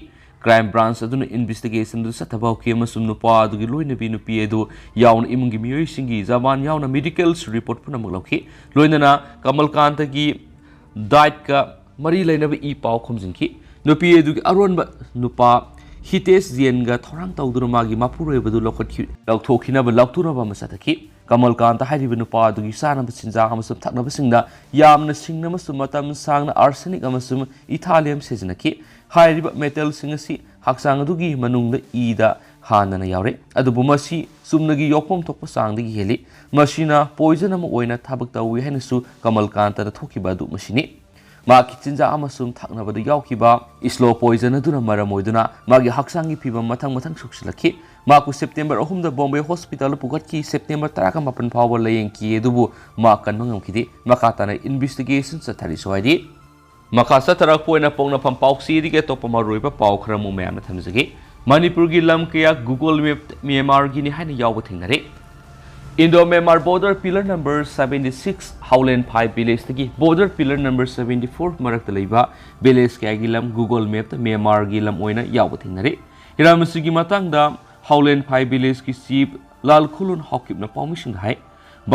Crime Branch ꯑꯗꯨꯅ investigation ꯑꯗꯨ ꯆꯠꯊꯕ ꯍꯧꯈꯤ ꯑꯃꯁꯨꯡ ꯅꯨꯄꯥ ꯑꯗꯨꯒꯤ ꯂꯣꯏꯅꯕꯤ ꯅꯨꯄꯤ ꯑꯗꯨ ꯌꯥꯎꯅ ꯏꯃꯨꯡꯒꯤ ꯃꯤꯑꯣꯏꯁꯤꯡꯒꯤ ꯖꯕꯥꯟ ꯌꯥꯎꯅ medical report ꯄꯨꯝꯅꯃꯛ ꯂꯧꯈꯤ꯫ ꯂꯣꯏꯅꯅ ꯀꯃꯜꯀꯥꯟꯇꯒꯤ dietꯀ ꯃꯔꯤ ꯂꯩꯅꯕ ꯏ ꯄꯥꯎ ꯈꯣꯝꯖꯤꯟꯈꯤ꯫ ꯅꯨꯄꯤ ꯑꯗꯨꯒꯤ ꯑꯔꯣꯟꯕ ꯅꯨꯄꯥ ꯍꯤꯇꯦꯁ ꯖꯦꯟꯒ ꯊꯧꯔꯥꯡ ꯇꯧꯗꯨꯅ ꯃꯥꯒꯤ ꯃꯄꯨꯔꯣꯏꯕꯗꯨ ꯂꯧꯈꯠꯈꯤ-, ꯂꯧꯊꯣꯛꯈꯤꯅꯕ ꯂꯥꯎꯊꯣꯛꯅꯕ ꯑꯃ ꯆꯠꯊꯈꯤ꯫ ꯀꯃꯜꯀꯥꯟꯇ ꯍꯥꯏꯔꯤꯕ ꯅꯨꯄꯥ ꯑꯗꯨꯒꯤ ꯆꯥꯅꯕ ꯆꯤꯟꯖꯥꯛ ꯑꯃꯁꯨꯡ ꯊꯛꯅꯕꯁꯤꯡꯗ ꯌꯥꯝꯅ ꯁꯤꯡꯅ ꯑꯃꯁꯨꯡ ꯃꯇꯝ ꯁꯥꯡꯅ arsenic ꯑꯃꯁꯨꯡ ethylene ꯁꯤꯖꯤꯟꯅꯈꯤ꯫ ꯍꯥꯏꯔꯤꯕ metalꯁꯤꯡ ꯑꯁꯤ ꯍꯛꯆꯥꯡ ꯑꯗꯨꯒꯤ ꯃꯅꯨꯡꯗ ꯏꯗ ꯍꯥꯟꯗꯅ ꯌꯥꯎꯔꯦ, ꯑꯗꯨꯕꯨ ꯃꯁꯤ ꯆꯨꯝꯅꯒꯤ ꯌꯣꯛꯐꯝ ꯊꯣꯛꯄ ꯆꯥꯡꯗꯒꯤ ꯍꯦꯜꯂꯤ꯫ ꯃꯁꯤꯅ poison ꯑꯃ ꯑꯣꯏꯅ ꯊꯕꯛ ꯇꯧꯏ ꯍꯥꯏꯅꯁꯨ ꯀꯃꯜꯀꯥꯟꯇꯅ ꯊꯣꯛꯈꯤꯕ ꯑꯗꯨ ꯃꯁꯤꯅꯤ꯫ ꯃꯍꯥꯛꯀꯤ ꯆꯤꯟꯖꯥꯛ ꯑꯃꯁꯨꯡ ꯊꯛꯅꯕꯗ ꯌꯥꯎꯈꯤꯕ slow poison ꯑꯗꯨꯅ ꯃꯔꯝ ꯑꯣꯏꯗꯨꯅ ꯃꯥꯒꯤ ꯍꯛꯆꯥꯡꯒꯤ ꯐꯤꯕꯝ ꯃꯊꯪ ꯃꯊꯪ ꯁꯣꯛꯆꯤꯜꯂꯛꯈꯤ꯫ ꯃꯍꯥꯛꯄꯨ September ꯑꯍꯨꯝꯗ Bombay Hospitalꯗ ꯄꯨꯈꯠꯈꯤ꯫ September ꯇꯔꯥꯃꯥꯄꯟ ꯐꯥꯎꯕ ꯂꯥꯌꯦꯡꯈꯤ, ꯑꯗꯨꯕꯨ ꯃꯍꯥꯛ ꯀꯟꯕ ꯉꯝꯈꯤꯗꯦ꯫ ꯃꯈꯥ ꯇꯥꯅ investigation ꯆꯠꯊꯔꯤꯁꯨ ꯍꯥꯏꯔꯤ꯫ ꯃꯈꯥ ꯆꯠꯊꯔꯛꯄ ꯑꯣꯏꯅ ꯄꯣꯛꯅꯐꯝ ꯄꯥꯎꯆꯦꯗꯒꯤ ꯑꯇꯣꯞꯄ ꯃꯔꯨꯑꯣꯏꯕ ꯄꯥꯎ ꯈꯔ ꯑꯃꯨꯛ ꯃꯌꯥꯝꯅ ꯊꯝꯖꯒꯦ꯫ ꯃꯅꯤꯄꯨꯔꯒꯤ ꯂꯝ ꯀꯌꯥ Google Map ꯃ꯭ꯌꯥꯟꯃꯥꯔꯒꯤꯅꯤ ꯍꯥꯏꯅ ꯌꯥꯎꯕ ꯊꯦꯡꯅꯔꯦ꯫ Indo Myanmar border pillar number seventy six Howlen Phai villageꯇꯒꯤ border pillar number seventy four ꯃꯔꯛꯇ ꯂꯩꯕ village ꯀꯌꯥꯒꯤ ꯂꯝ Google Mapꯇ ꯃ꯭ꯌꯥꯟꯃꯥꯔꯒꯤ ꯂꯝ ꯑꯣꯏꯅ ꯌꯥꯎꯕ ꯊꯦꯡꯅꯔꯦ꯫ ꯍꯤꯔꯝ ꯑꯁꯤꯒꯤ ꯃꯇꯥꯡꯗ Howlen Phai villageꯀꯤ chief ꯂꯥꯜꯈꯨꯂꯨꯟ ꯍꯥꯎꯀꯤꯞꯅ ꯄꯥꯎꯃꯤꯁꯤꯡꯗ ꯍꯥꯏ꯫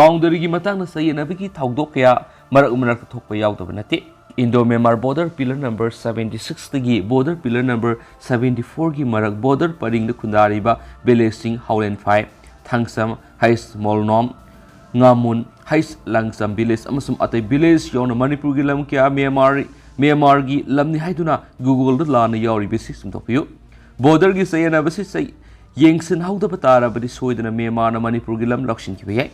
Boundaryꯒꯤ ꯃꯇꯥꯡꯗ ꯆꯌꯦꯠꯅꯕꯒꯤ ꯊꯧꯗꯣꯛ ꯀꯌꯥ ꯃꯔꯛ ꯃꯔꯛꯇ ꯊꯣꯛꯄ ꯌꯥꯎꯗꯕ ꯅꯠꯇꯦ꯫ Indo Myanmar border pillar number seventy sixꯇꯒꯤ border pillar number seventy fourꯒꯤ ꯃꯔꯛ border ꯄꯔꯤꯡꯗ ꯈꯨꯟꯗꯥꯔꯤꯕ villageꯁꯤꯡ Howlen Phai, Thangsam, Hais Molnom, Ngamun, Hais Langsam village ꯑꯃꯁꯨꯡ ꯑꯇꯩ village ꯌꯥꯎꯅ ꯃꯅꯤꯄꯨꯔꯒꯤ ꯂꯝ ꯀꯌꯥ ꯃ꯭ꯌꯥꯟꯃꯥꯔ, ꯃ꯭ꯌꯥꯟꯃꯥꯔꯒꯤ ꯂꯝꯅꯤ ꯍꯥꯏꯗꯨꯅ Googleꯗ ꯂꯥꯟꯅ ꯌꯥꯎꯔꯤꯕꯁꯤ ꯆꯨꯝꯊꯣꯛꯄꯤꯌꯨ꯫ Borderꯒꯤ ꯆꯌꯦꯠꯅꯕꯁꯤ ꯆꯩ-, ꯌꯦꯡꯁꯤꯟꯍꯧꯗꯕ ꯇꯥꯔꯕꯗꯤ ꯁꯣꯏꯗꯅ ꯃ꯭ꯌꯥꯟꯃꯥꯔꯅ ꯃꯅꯤꯄꯨꯔꯒꯤ ꯂꯝ ꯂꯧꯁꯤꯟꯈꯤꯕ ꯌꯥꯏ꯫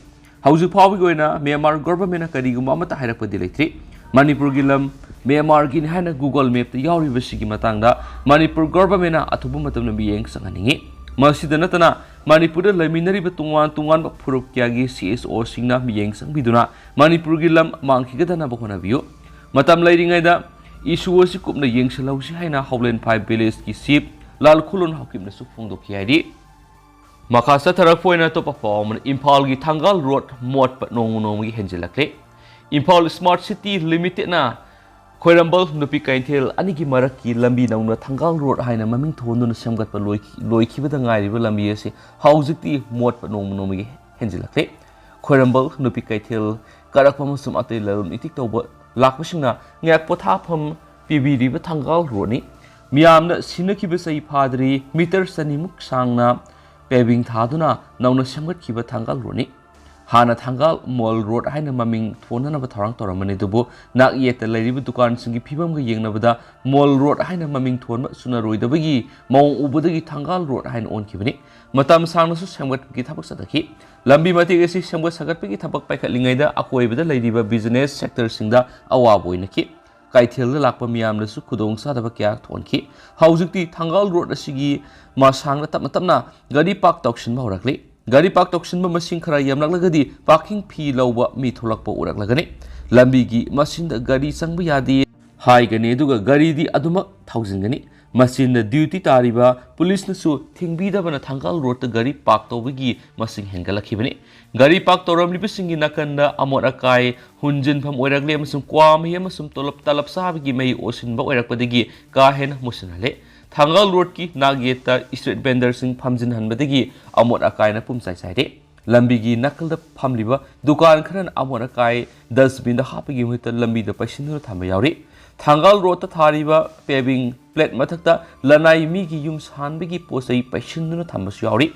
ꯍꯧꯖꯤꯛ ꯐꯥꯎꯕꯒꯤ ꯑꯣꯏꯅ ꯃ꯭ꯌꯥꯟꯃꯥꯔ governmentꯅ ꯀꯔꯤꯒꯨꯝꯕ ꯑꯃꯠꯇ ꯍꯥꯏꯔꯛꯄꯗꯤ ꯂꯩꯇ꯭ꯔꯤ꯫ ꯃꯅꯤꯄꯨꯔꯒꯤ ꯂꯝ ꯃ꯭ꯌꯥꯟꯃꯥꯔꯒꯤꯅꯤ ꯍꯥꯏꯅ Google Mapꯇ ꯌꯥꯎꯔꯤꯕꯁꯤꯒꯤ ꯃꯇꯥꯡꯗ ꯃꯅꯤꯄꯨꯔ governmentꯅ ꯑꯊꯨꯕ ꯃꯇꯝꯗ ꯃꯤꯠꯌꯦꯡ ꯆꯪꯍꯟꯅꯤꯡꯏ꯫ ꯃꯁꯤꯗ ꯅꯠꯇꯅ ꯃꯅꯤꯄꯨꯔꯗ ꯂꯩꯃꯤꯟꯅꯔꯤꯕ ꯇꯣꯉꯥꯟ ꯇꯣꯉꯥꯟꯕ ꯐꯨꯔꯨꯞ ꯀꯌꯥꯒꯤ CSOꯁꯤꯡꯅ ꯃꯤꯠꯌꯦꯡ ꯆꯪꯕꯤꯗꯨꯅ ꯃꯅꯤꯄꯨꯔꯒꯤ ꯂꯝ ꯃꯥꯡꯈꯤꯒꯗꯅꯕ ꯍꯣꯠꯅꯕꯤꯌꯨ꯫ ꯃꯇꯝ ꯂꯩꯔꯤꯉꯩꯗ issue ꯑꯁꯤ ꯀꯨꯞꯅ ꯌꯦꯡꯁꯤꯜꯍꯧꯁꯤ ꯍꯥꯏꯅ Howlen Phai villageꯀꯤ chief ꯂꯥꯜꯈꯨꯂꯨꯟ ꯍꯥꯎꯀꯤꯞꯅꯁꯨ ꯐꯣꯡꯗꯣꯛꯈꯤ ꯍꯥꯏꯔꯤ꯫ ꯃꯈꯥ ꯆꯠꯊꯔꯛꯄ ꯑꯣꯏꯅ ꯑꯇꯣꯞꯄ ꯄꯥꯎ ꯑꯃꯅ ꯏꯝꯐꯥꯜꯒꯤ ꯊꯪꯒꯥꯜ road ꯃꯣꯠꯄ ꯅꯣꯡꯃ ꯅꯣꯡꯃꯒꯤ ꯍꯦꯟꯖꯤꯜꯂꯛꯂꯦ꯫ ꯏꯝꯐꯥꯜ Smart City Limitedꯅ ꯈ꯭ꯋꯥꯏꯔꯝꯕꯜ ꯅꯨꯄꯤ ꯀꯩꯊꯦꯜ ꯑꯅꯤꯒꯤ ꯃꯔꯛꯀꯤ ꯂꯝꯕꯤ ꯅꯧꯅ ꯊꯪꯒꯥꯜ ꯔꯣꯗ ꯍꯥꯏꯅ ꯃꯃꯤꯡ ꯊꯣꯟꯗꯨꯅ ꯁꯦꯝꯒꯠꯄ ꯂꯣꯏꯈꯤ-, ꯂꯣꯏꯈꯤꯕꯗ ꯉꯥꯏꯔꯤꯕ ꯂꯝꯕꯤ ꯑꯁꯤ ꯍꯧꯖꯤꯛꯇꯤ ꯃꯣꯠꯄ ꯅꯣꯡꯃ ꯅꯣꯡꯃꯒꯤ ꯍꯦꯟꯖꯤꯜꯂꯛꯂꯦ꯫ ꯈ꯭ꯋꯥꯏꯔꯝꯕꯜ ꯅꯨꯄꯤ ꯀꯩꯊꯦꯜ ꯀꯥꯔꯛꯄ ꯑꯃꯁꯨꯡ ꯑꯇꯩ ꯂꯂꯣꯟ ꯏꯇꯤꯛ ꯇꯧꯕ ꯂꯥꯛꯄꯁꯤꯡꯅ ꯉꯥꯏꯍꯥꯛ ꯄꯣꯊꯥꯐꯝ ꯄꯤꯕꯤꯔꯤꯕ ꯊꯪꯒꯥꯜ ꯔꯣꯗꯅꯤ꯫ ꯃꯤꯌꯥꯝꯅ ꯁꯤꯟꯅꯈꯤꯕ ꯆꯍꯤ ꯐꯥꯗ꯭ꯔꯤ, ꯃꯤꯇꯔ ꯆꯅꯤꯃꯨꯛ ꯁꯥꯡꯅ ꯄꯦꯚꯤꯡ ꯊꯥꯗꯨꯅ ꯅꯧꯅ ꯁꯦꯝꯒꯠꯈꯤꯕ ꯊꯪꯒꯥꯜ ꯔꯣꯗꯅꯤ꯫ ꯍꯥꯟꯅ ꯊꯪꯒꯥꯜ ꯃꯣꯜ ꯔꯣꯗ ꯍꯥꯏꯅ ꯃꯃꯤꯡ ꯊꯣꯟꯅꯅꯕ ꯊꯧꯔꯥꯡ ꯇꯧꯔꯝꯕꯅꯤ, ꯑꯗꯨꯕꯨ ꯅꯥꯛ ꯌꯦꯠꯇ ꯂꯩꯔꯤꯕ ꯗꯨꯀꯥꯟꯁꯤꯡꯒꯤ ꯐꯤꯕꯝꯒ ꯌꯦꯡꯅꯕꯗ ꯃꯣꯜ ꯔꯣꯗ ꯍꯥꯏꯅ ꯃꯃꯤꯡ ꯊꯣꯟꯕ ꯆꯨꯅꯔꯣꯏꯗꯕꯒꯤ ꯃꯑꯣꯡ ꯎꯕꯗꯒꯤ ꯊꯪꯒꯥꯜ ꯔꯣꯗ ꯍꯥꯏꯅ ꯑꯣꯟꯈꯤꯕꯅꯤ꯫ ꯃꯇꯝ ꯁꯥꯡꯅꯁꯨ ꯁꯦꯝꯒꯠꯄꯒꯤ ꯊꯕꯛ ꯆꯠꯊꯈꯤ꯫ ꯂꯝꯕꯤ ꯃꯇꯦꯛ ꯑꯁꯤ ꯁꯦꯝꯒꯠ ꯁꯥꯒꯠꯄꯒꯤ ꯊꯕꯛ ꯄꯥꯏꯈꯠꯂꯤꯉꯩꯗ ꯑꯀꯣꯏꯕꯗ ꯂꯩꯔꯤꯕ ꯕꯤꯖꯤꯅꯦꯁ ꯁꯦꯛꯇꯔꯁꯤꯡꯗ ꯑꯋꯥꯕ ꯑꯣꯏꯅꯈꯤ꯫ ꯀꯩꯊꯦꯜꯗ ꯂꯥꯛꯄ ꯃꯤꯌꯥꯝꯗꯁꯨ ꯈꯨꯗꯣꯡꯆꯥꯗꯕ ꯀꯌꯥ ꯊꯣꯛꯍꯟꯈꯤ꯫ ꯍꯧꯖꯤꯛꯇꯤ ꯊꯪꯒꯥꯜ ꯔꯣꯗ ꯑꯁꯤꯒꯤ ꯃꯁꯥꯡꯗ ꯇꯞꯅ ꯇꯞꯅ ꯒꯥꯔꯤ ꯄꯥꯔꯛ ꯇꯧꯁꯤꯟꯕ ꯍꯧꯔꯛꯂꯤ꯫ ꯒꯥꯔꯤ ꯄꯥꯔꯛ ꯇꯧꯁꯤꯟꯕ ꯃꯁꯤꯡ ꯈꯔ ꯌꯥꯝꯂꯛꯂꯒꯗꯤ ꯄꯥꯔꯀꯤꯡ ꯐꯤ ꯂꯧꯕ ꯃꯤ ꯊꯣꯛꯂꯛꯄ ꯎꯔꯛꯂꯒꯅꯤ꯫ ꯂꯝꯕꯤꯒꯤ ꯃꯆꯤꯟꯗ ꯒꯥꯔꯤ ꯆꯪꯕ ꯌꯥꯗꯦ ꯍꯥꯏꯒꯅꯤ, ꯑꯗꯨꯒ ꯒꯥꯔꯤꯗꯤ ꯑꯗꯨꯃꯛ ꯊꯧꯖꯤꯟꯒꯅꯤ꯫ ꯃꯆꯤꯟꯗ ꯗ꯭ꯌꯨꯇꯤ ꯇꯥꯔꯤꯕ ꯄꯨꯂꯤꯁꯅꯁꯨ ꯊꯤꯡꯕꯤꯗꯕꯅ ꯊꯪꯒꯥꯜ ꯔꯣꯗꯇ ꯒꯥꯔꯤ ꯄꯥꯔꯛ ꯇꯧꯕꯒꯤ ꯃꯁꯤꯡ ꯍꯦꯟꯒꯠꯂꯛꯈꯤꯕꯅꯤ꯫ ꯒꯥꯔꯤ ꯄꯥꯔꯛ ꯇꯧꯔꯝꯂꯤꯕꯁꯤꯡꯒꯤ ꯅꯥꯀꯟꯗ ꯑꯃꯣꯠ ꯑꯀꯥꯏ ꯍꯨꯟꯖꯤꯟꯐꯝ ꯑꯣꯏꯔꯛꯂꯦ ꯑꯃꯁꯨꯡ ꯀ꯭ꯋꯥ ꯃꯍꯤ ꯑꯃꯁꯨꯡ ꯇꯣꯂꯞ, ꯇꯂꯞ ꯆꯥꯕꯒꯤ ꯃꯍꯤ ꯑꯣꯁꯤꯟꯕ ꯑꯣꯏꯔꯛꯄꯗꯒꯤ ꯀꯥ ꯍꯦꯟꯅ ꯃꯨꯁꯤꯟꯍꯜꯂꯦ꯫ ꯊꯪꯒꯥꯜ ꯔꯣꯗꯀꯤ ꯅꯥꯛꯌꯦꯠꯇ ꯁ꯭ꯇ꯭ꯔꯤꯠ ꯚꯦꯟꯗꯔꯁꯤꯡ ꯐꯝꯖꯤꯟꯍꯟꯕꯗꯒꯤ ꯑꯃꯣꯠ ꯑꯀꯥꯏꯅ ꯄꯨꯝꯆꯥꯏ ꯆꯥꯏꯔꯦ꯫ ꯂꯝꯕꯤꯒꯤ ꯅꯥꯀꯜꯗ ꯐꯝꯂꯤꯕ ꯗꯨꯀꯥꯟ ꯈꯔꯅ ꯑꯃꯣꯠ ꯑꯀꯥꯏ ꯗꯁꯕꯤꯟꯗ ꯍꯥꯞꯄꯒꯤ ꯃꯍꯨꯠꯇ ꯂꯝꯕꯤꯗ ꯄꯩꯁꯤꯟꯗꯨꯅ ꯊꯝꯕ ꯌꯥꯎꯔꯤ꯫ ꯊꯪꯒꯥꯜ ꯔꯣꯗꯇ ꯊꯥꯔꯤꯕ ꯄꯦꯚꯤꯡ ꯄ꯭ꯂꯦꯠ ꯃꯊꯛꯇ ꯂꯅꯥꯏ ꯃꯤꯒꯤ ꯌꯨꯝ ꯁꯥꯟꯕꯒꯤ ꯄꯣꯠ ꯆꯩ ꯄꯩꯁꯤꯟꯗꯨꯅ ꯊꯝꯕꯁꯨ ꯌꯥꯎꯔꯤ꯫